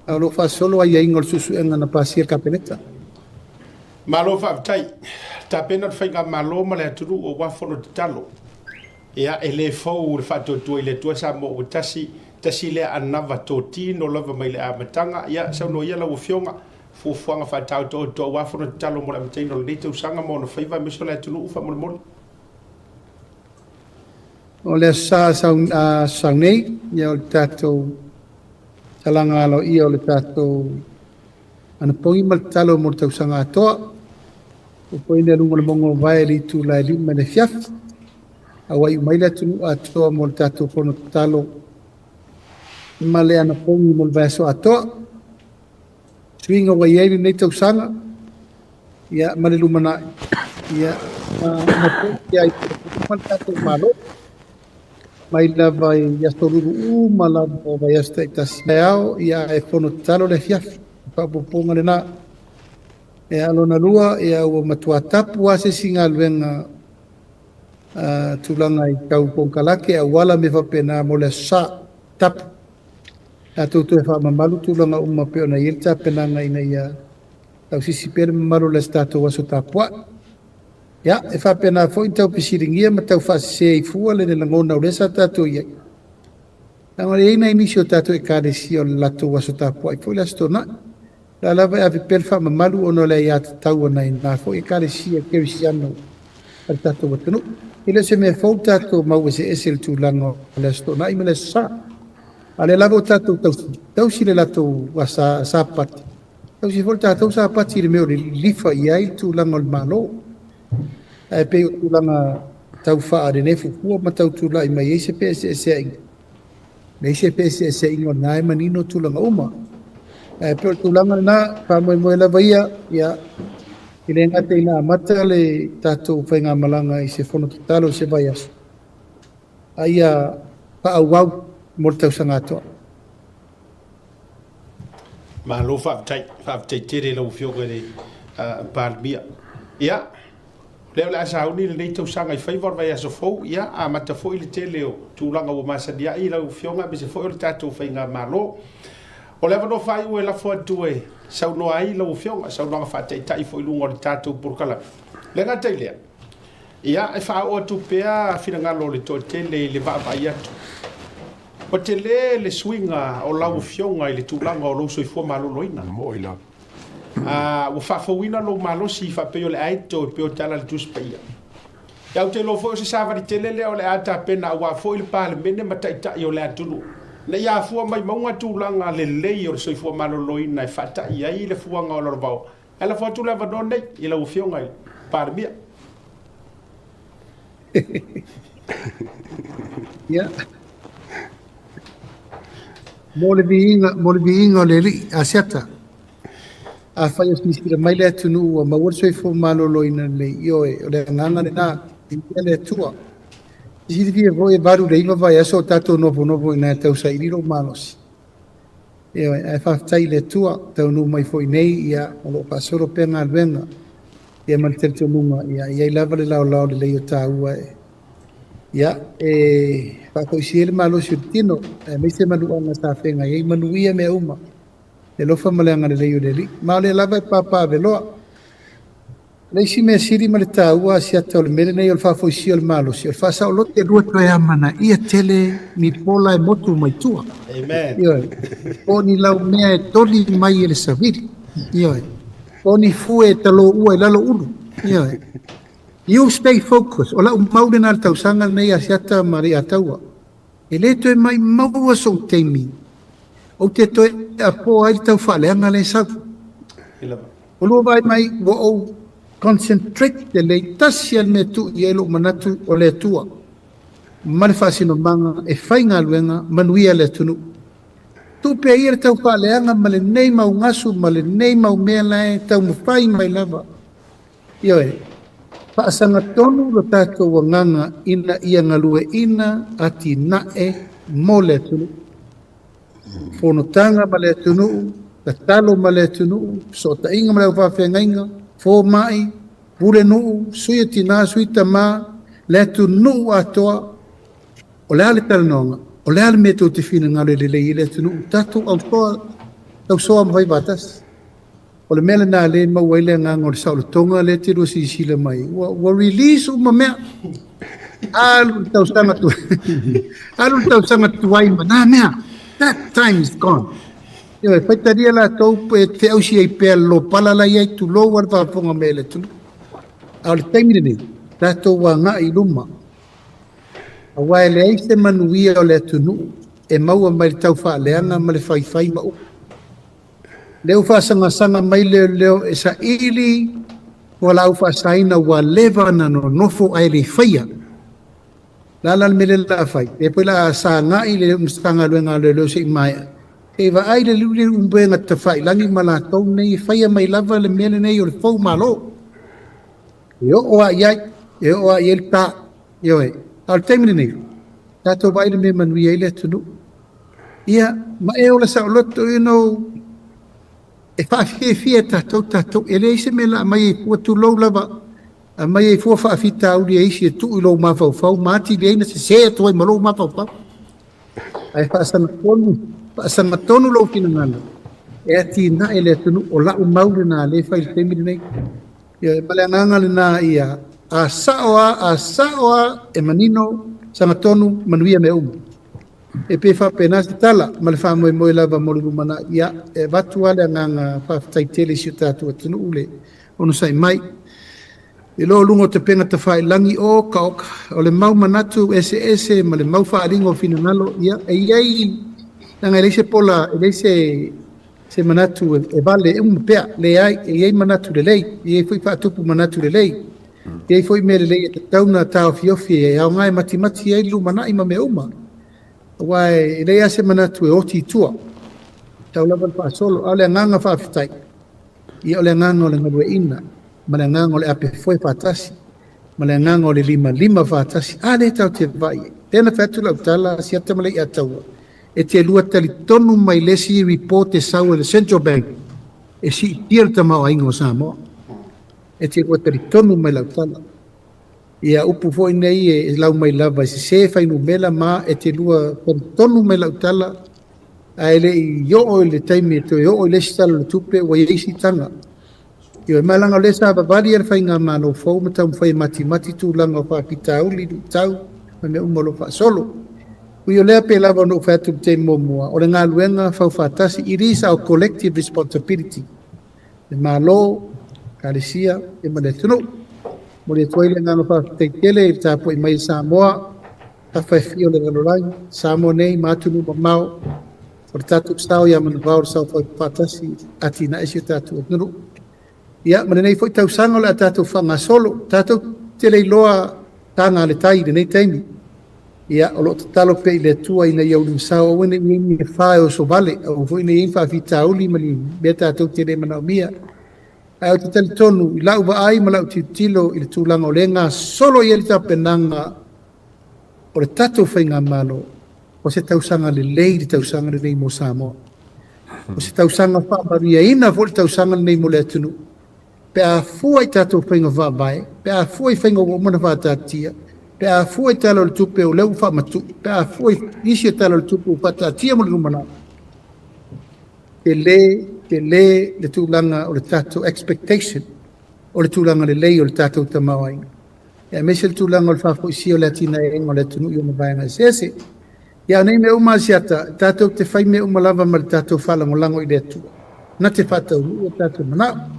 A o lo o faasolo aiaiga o le suesuega na pasia e le Kapeneta. Malo faafetai. Tapena le Faigamalo ma le atunuu aua fono tatalo. Ia, e le fou le faatuatua i le Atua Samoa ua tasi, tasi lea anava totino lava mai le amataga. Ia, saunoa ia lau Afioga, fuafuaga faataotooto aua fono tatalo mo le amataina o lenei tausaga ma ona faiva aemaise o le atunuu faamolemole. O le Aso Sa sau nei, ia o le tatou talaga aloaia o le tatou anapogi ma le tatalo mo le tausaga atoa. Ua poina i luga o le moga o vae i le itula e 5 i le afiafi. A ua iu mai le atunuu atoa mo le tatou fono tatalo ma le anapogi mo le vaiaso atoa. Suiga ua i ai lenei tausaga, ia, ma le lumanai, ia, ma ai ma le tatou Malo. Mai lava i aso lulu uma lava o vaiaso taitasi. Ao, ia, e fono tatalo le afiafi. Faaopoopoga lena. E lona lua, ia, ua matua tapu lava se isi galuega tulaga i tau konekarate auala me faapena mo le Aso Sa, tapu. Tatou toe faamamalu tulaga uma pei ona i ai le tapenaga ina ia tausisi pea le mamalu o le tatou aso tapuai. Ia, e faapena foi tau fesiligia ma tau faasese ai fua le lagona o lea sa tatou i ai. Leaga e i ai nai nisi o tatou ekalesia o le latou aso tapuai foi le Aso Toonai. La lava e ave pea le faamamalu ona o le aiatatau a nai na foi ekalesia kerisiano a le tatou atunuu. E le o se mea fou tatou mau eseese i le tulaga o le Aso Toonai ma le Aso Sa. A o lea lava o tatou tausi le latou Sapati, tausi foi le tatou Sapati i le mea o le lilifa i ai le tulaga o le Malo. Ae pei o tulaga tau faanenefu fua ma tau tulai mai ai se feeseeseaiga. Leai se feeseeseaiga o lena e manino tulaga uma. Ae pei o le tulaga lena, faamoemoe lava ia, ia, e le gata ina amata le tatou faigamalaga i se fono tatalo i se vaiaso, a ia faaauau mo le tausaga atoa. Malo faafetai, faafetai tele i lau Afioga i le Palemia. Ia, lea o le a sauni lenei tausaga i faiva o le vaiaso fou, ia, amata foi le tele o tulaga ua masani ai lau Afioga aemaise foi o le tatou Faigamalo. O le avanoa faaiu e lafo atu e saunoa ai lau Afioga, saunoaga faataitai foi i luga o le tatou polokalame. Le gata i lea, ia, e faaoo atu pea finagalo o le toatele i le vaavaai atu. Ua tele le suiga o lau Afioga i le tulaga o lou soifua maloloina. Mo'i lava. Ua faafouina lou malosi faapei o le aeto e pei o tala a le Tusi Paia. Ia, ou te iloa foi o se savali tele lea o le a tapena aua foi le Palemene ma taitai o le atunuu, ina ia afua mai mauga tulaga lelei o le soifua maloloina e faata'i ai le fuaga o Lalovaoa. Ae lafo atu le avanoa nei i lau Afioga i le Palemia. Ia. Mo le viiga, mo le viiga o le Alii, Asiata. Afai o silasila mai le atunuu ua maua le soifua maloloina lelei, ioe, o le agaga lena, viia le Atua. Silafia foi e 8 i le 9 vaiaso o tatou nofonofo ina e tausaili lou malosi. Ioe, ae faafetai i le Atua, taunuu mai foi nei, ia, o lo o faasolo pea galuega, ia ma le talitonuga, ia, e i ai lava le laolao lelei o taua e, ia, e faafoisia ai le malosi o le tino, aemaise manuaga sa feagai ai, manuia mea uma. Le alofa ma le agalelei o le Alii. Ma o lea lava e papaaveloa. O le isi mea sili ma le taua Asiata o le mea lenei o le faafoisia o le malosi, o le faasaoloto e lua toe amanaia tele ni pola e motu mai tua. Amen. Ioe. Po o ni laumea e toli mai e le savili. Ioe. Po o ni fue e taloua i lalo ulu. Ioe. You stay focused. O lau mau lena i le tausaga lenei Asiata ma Alii-a-Taua. E le toe maumau sou taimi ou te toe apoa ai le tau faaleaga lea e sau. O lua vaai mai ua ou concentrate lelei, tasi lava le mea e tuu i ai lou manatu o le Atua ma le faasinomaga e fai galuega manuia le atunuu. Tuu pea ia le tau faaleaga ma lenei mau gasu ma lenei mau mea la e taumafai mai lava. Ioe. Faasagatonu lo tatou agaga ina ia galueaiina atinae mo le atunuu. Fonotaga ma le atunuu, tatalo ma le atunuu, fesootaiga ma le aufaafeagaiga, fomai, pulenuu, sui o tinā, sui tamā, le atunuu atoa. O le a le talanoaga? O le a le mea tou te finagalo e lelei ai le atunuu? Tatou ausoa, tausoa ma faifaatasi. O le mea lena lea e maua ai le agaga o le saolotoga lea e te lua silasila mai ai. Ua, ua release uma mea. Alu le tausaga tu alu le tausaga tuai ma nā mea. That time is gone. Ioe, faitalia latou e feausi ai pea le lopala la i ai, tulou a le faafofoga mai a le atunuu. A o le taimi lenei, tatou agai i luma. Aua e leai se manuia o le atunuu e maua mai le taufaaleaga ma le faifai ma upu. Lea ua faasagasag mai leoleo e saili fualaau faasaina ua leva ona nonofo ae le faia. O le a la le mea lea o le a fai? Lea foi o le a sagai le Matagaluega a Leoleo se i maea, se i vaai le upega tafailagi ma latou nei e faia mai lava le mea lenei o le fou malo. E oo lava i ai, e oo lava i ai le ta. Ioe. A o le taimi lenei, tatou vaai le mea e manuia ai le atunuu. Ia, ma e ola saoloto, you know, e faafiafia e tatou tatou, e leai se mea la aumai ai fua, tulou lava, aumai ai fua faafitauli e isi e tuu i lou mafaufau ma atili ai na sese atu ai ma lou mafaufau. Ae faasagatonu, faasagatonu lou finagalo e atinae le atunuu. O lau mau lena lea e fai i le taimi lenei. Ia, ma le agaga lena ia a sao lava, a sao lava e manino, sagatonu, manuia mea uma. E pei e faapena se tala ma le faamoemoe lava mo le lumanai. Ia, e avatu lava le agaga faafetai tele i si o tatou atunuu le onosai mai. I lo luga o tapena tafailagi, oka oka, o le mau manatu eseese ma le mau faaaliga o finagalo, ia, e i ai, leaga e leai se pola, e leai se, se manatu e vale e uma pea, leai, e i ai manatu lelei, e i ai foi faatupu manatu lelei, e i ai foi mea lelei e tatau ona taofiofi e aoga e matimati ai le lumanai ma mea uma. Aua e leai lava se manatu e oti i tua, tau lava le faasolo, a o le agaga faafetai, ia o le agaga o le galueaiina, ma le agaga o le ape foe faatasi, ma le agaga o le limalima faatasi, a lea tatou te vaai ai. Lea na fai atu lau tala, Asiata ma Leiataua, e te lua talitonu mai le isi report e sau e le Central Bank e siitia le tamaoaiga o Samoa. E te lua talitonu mai lau tala. Ia upu foi nei e lau mai lava e sesē fuainumera ma e te lua talitonu mai lau tala ae le i oo i le taimi e toe oo i le isi tala o le tupe ua i ai siitaga. Ioe, ma leaga o lea sa vavali le faigamalo fou ma taumafai e matimati tulaga o faafitauli, luitau ma mea uma o lo o faasolo. Ui o lea pei lava ona ou fai atu i le taimi muamua, o le galuega faufaatasi, it is our collective responsibility, le Malo, Ekalesia ma le atunuu. Momoli atu ai le agaga faafetai tele i le tapuai mai a Samoa, tafa e fia o le lalolagi, Samoa nei ma atunuu mamao, o le tatou sao ia Manuvao, le sao faufaatasi, atinae si o tatou atunuu. Ia, ma lenei foi tausaga o le a tatou faagasolo, tatou te le iloa taga a le tai i lenei taimi. Ia, o lo o tatalo pea i le Atua ina ia ulumasao, aua ne i i ai ni afa e oso vale, aua foi ne i i ai ni faafitauli ma ni mea tatou te le manaomia. Ae ou te talitonu i lau vaai ma lau tilotilo i le tulaga o lea e gasolo i ai le tapenaga o le tatou faigamalo, o se tausaga lelei le tausaga lenei mo Samoa. O se tausaga faamanuiaina foi le tausaga lenei mo le atunuu. Pe a fua i tatou faiga faavae, pe a fua i faiga ua uma ona faataatia, pe a fua i Tala o le Tupe o lea ua faamatuu, pe a fua i nisi o Tala o le Tupe ua faataatia mo le lumanai, tele, tele le tulaga o le tatou expectation o le tulaga lelei o le tatou tamaoaiga, aemaise le tulaga o le faafoisia o le atinaeina o le atunuu i ona vaega eseese. Ia, o nei mea uma, Asiata, tatou te fai mea uma lava ma le tatou faalagolago i le Atua, na te faataunuu o tatou manao.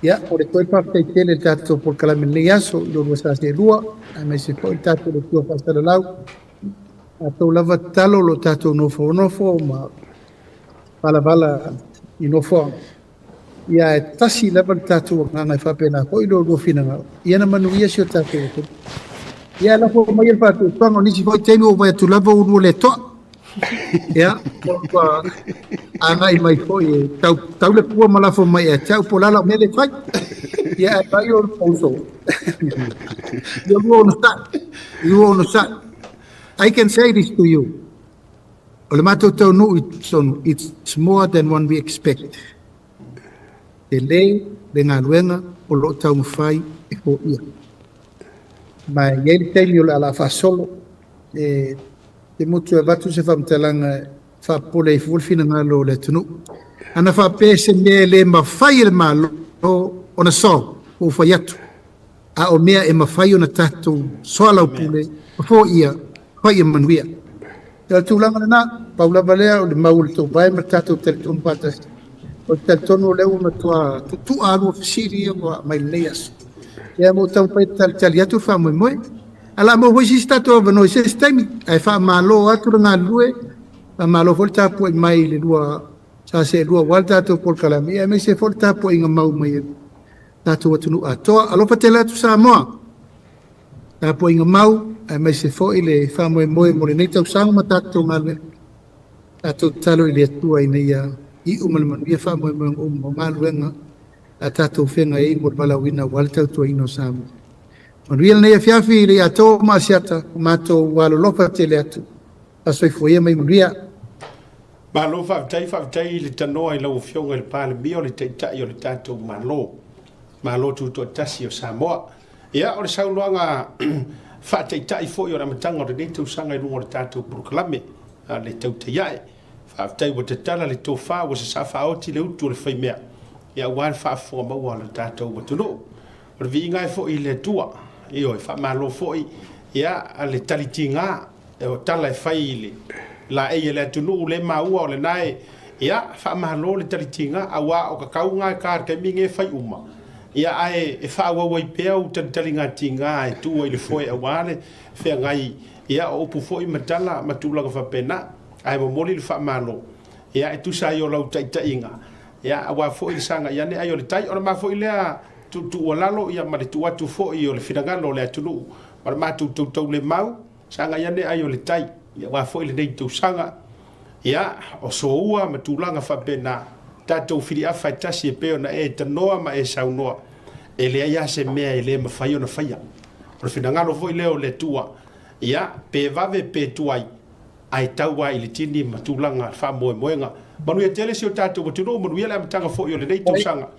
Ia, o le toe faafetai tele i le tatou polokalame i lenei aso i lo lua sa seelua, aemaise foi le tatou Atua faasalalau. Tatou lava tatalo o lo o tatou nofonofo ma valavala i nofoaga. Ia, e tasi lava le tatou agaga e faapena foi lo lua finagalo. Ia na manuia si o tatou atunuu. Ia, lafo mai le faatuatuaga o nisi foi taimi ua vaai atu lava ua lua le toa. Ia, ua Agai mai foi e tau, tau le pua ma lafo mai ia te au po o le a lau mea lea e fai. Ia ae vaai o uso. Ia lua onosai. Lua onosai. I can say this to you. O le matou taunuu i totonu, it's more than one we expect. Tele le galuega o lo o taumafai e foia. Ma e i ai le taimi o le a la faasolo e te motu e avatu se faamatalaga e faapopole ai fua le finagalo o le atunuu. Ana faapea se mea e le mafai e le Malo ona solve, ua ou fai atu, a o mea e mafai ona tatou soalaupule ma foia, fai ia manuia. O le tulaga lena, pau lava lea o le mau o le tou vae ma le tatou talitonu faatasi. O le talitonu o lea ua matua tuutuua lua fesili ia ua aumai i lenei aso. Ia ma ua taumafai e talitali atu le faamoemoe. Ae o le a maua foi se isi tatou avanoa i se isi taimi. Ae faamalo atu le galulue, faamalo foi le tapuai mai i le lua sa seelua aua le tatou polokalame, ia aemaise foi le tapuaiga mau mai a le tatou atunuu atoa. Alofa tele atu Samoa! Tapuaiga mau aemaise foi le faamoemoe mo lenei tausaga ma tatou galuega. Tatou tatalo i le Atua ina ia iu ma le manuia faamoemoega uma o galuega a tatou feagai ai mo le valaauina aua le tautuaina o Samoa. Manuia lenei afiafi i le Atoa ma Asiata, o matou alolofa tele atu. Faasoifua ia ma ia manuia. Malo faafetai, faafetai i le tanoa i lau Afioga i le Palemia o le Taitai o le tatou Malo, Malo Tutoatasi o Samoa. Ia, o le saunoaga faataitai foi o le amataga o lenei tausaga i luga o le tatou polokalame a le Tautai Ae. Faafetai ua tatala le tofa, ua sasaa faaoti le utu o le faimea, ia aua le faafofoga maua a lo tatou atunuu. O le viiga e foi i le Atua. Ioe, faamalo foi ia le talitiga o tala e fai i le laei a le atunuu le maua o lena e, ia, faamalo le talitiga, auā o ka kauga e ka le taimi nei e fai uma, ia, ae e faaauau ai pea ou talitaliga tiga e tuu ai i le foe auā le feagai, ia, o upu foi ma tala ma tulaga faapena. Ae momoli le faamalo, ia, e tusa ai o lau taitaiga, ia, auā foi le sagai ane ai o le tai. O le ma foi lea tuualalo, ia, ma le tuu atu foi o le finagalo o le atunuu ma le matou tautaulemau, Sagai ane ai o le tai, ia aua foi lenei tausaga, ia, o soua ma tulaga faapena, tatou filiafa e tasi e pei ona e tanoa ma e saunoa, e leai lava se mea e le mafai ona faia. O le finagalo foi lea o le Atua, ia, pe vave pe tuai, ae tau lava i le tini ma tulaga faamoemoega. Manuia tele si o tatou atunuu, manuia le amataga foi o lenei tausaga.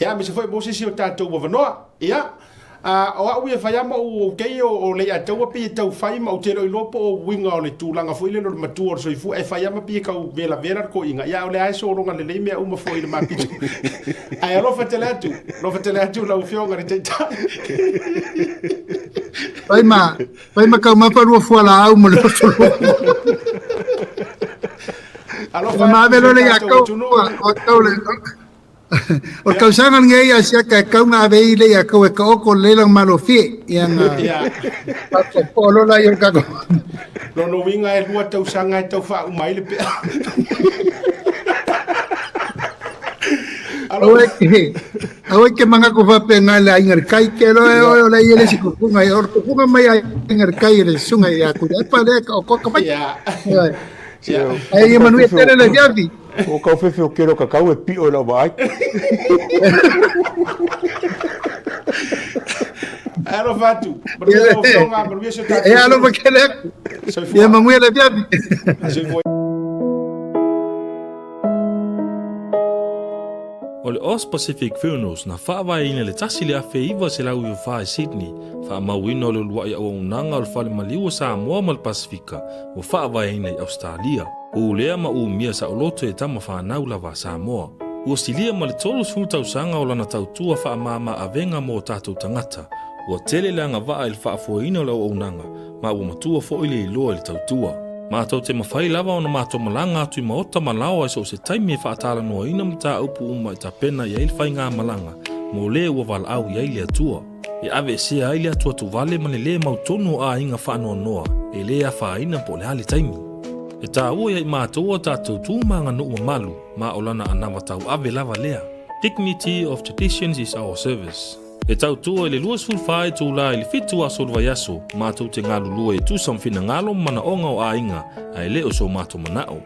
Ia, aemaise foi mo se isi o tatou avanoa. Ia, a, o au ia e fai lava ma ou kei o Leiataua pei e tau fai ma ou te le o iloa po o uiga o le tulaga foi lele o le matua o le soifua e fai lava ma pei e tau velavela le toeaina. Ia, a o lea lava e sologa lelei mea uma foi i le ma pito. Ae alofa tele atu, alofa tele atu lau Afioga i le Taitai. Fai ma, fai ma taumafa lua fualaau ma le oso lua. Alofa Ma atu ave si o loa le ia tatou kau, atunuu. o kau le, O le tausaga lenei a siaka e kau na ave i le ia kau e ka oko le lang malofie ia na po lo la ia ka ko. Lona uiga e lua tausaga e tau faauma ai le pea. Aua ke aua ke manga ko fa pe ngai le ainga le kai ke lo e o le ia le sikupunga e o kupunga mai ainga le kai le sunga ia ku e pa le ka ko ka mai. Ia. Ai ia manuia tele le fiafi. O kau fefe o kero ka kau e pio i lau vaai. Alofa atu. Manuia lau afioga, manuia si o tatou E alofa kele aku. Soifua. Ia manuia le afiafi. Soifua. O le Aus Pacific Funerals na faavaeina i le 1994 i Sydney, faamauina o le uluai auaunaga o le Fale Maliu o Samoa ma le Pasefika ua faavaeina i Ausetalia. Pulea ma umia saoloto e tama fanau lava a Samoa. Ua silia ma le 30 tausaga o lana tautua faamama avega mo o tatou tagata. Ua tele le agavaa i le faafoeina o le auaunaga, ma ua matua foi le iloa i le tautua. Matou te mafai lava ona matou malaga atu i maota ma laoa i so o se taimi e faatalanoaina mataupu uma e tapena i ai le faigamalaga mo le ua valaau i ai le Atua. E aveesea ai le atuatuvale ma le lē mautonu o aiga faanoanoa e lē afaina po o le a le taimi. E taua ia i matou o tatou tu ma aganuu mamalu ma o lana anava tauave lava lea. Dignity of traditions is our service. E tautua i le 24 itula i le 7 aso o le vaiaso, matou te galulue e tusa ma finagalo ma manaoga o aiga, ae le o so matou manao.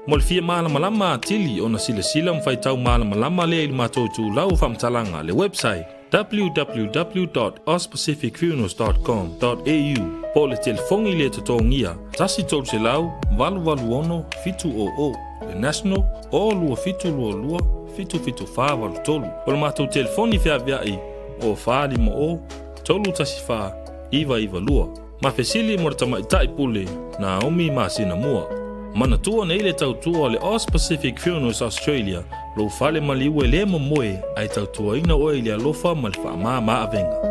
Mo le fia malamalama atili ona silasila ma faitau malamalama lea i le matou itulau o faamatalaga, le website, www.auspacificfunerals.com.au po o le telefoni le totogia 1 300 886 700, le national o 2722 77483. O le matou telefoni feaveai o 450 314 992. Ma fesili mo le tamaitai pule Naomi masina mua. Manatua nei le tautua o le Aus Pacific Funerals Australia, lou fale maliu e le momoe ae tautuaina oe i le alofa ma le faamama avega.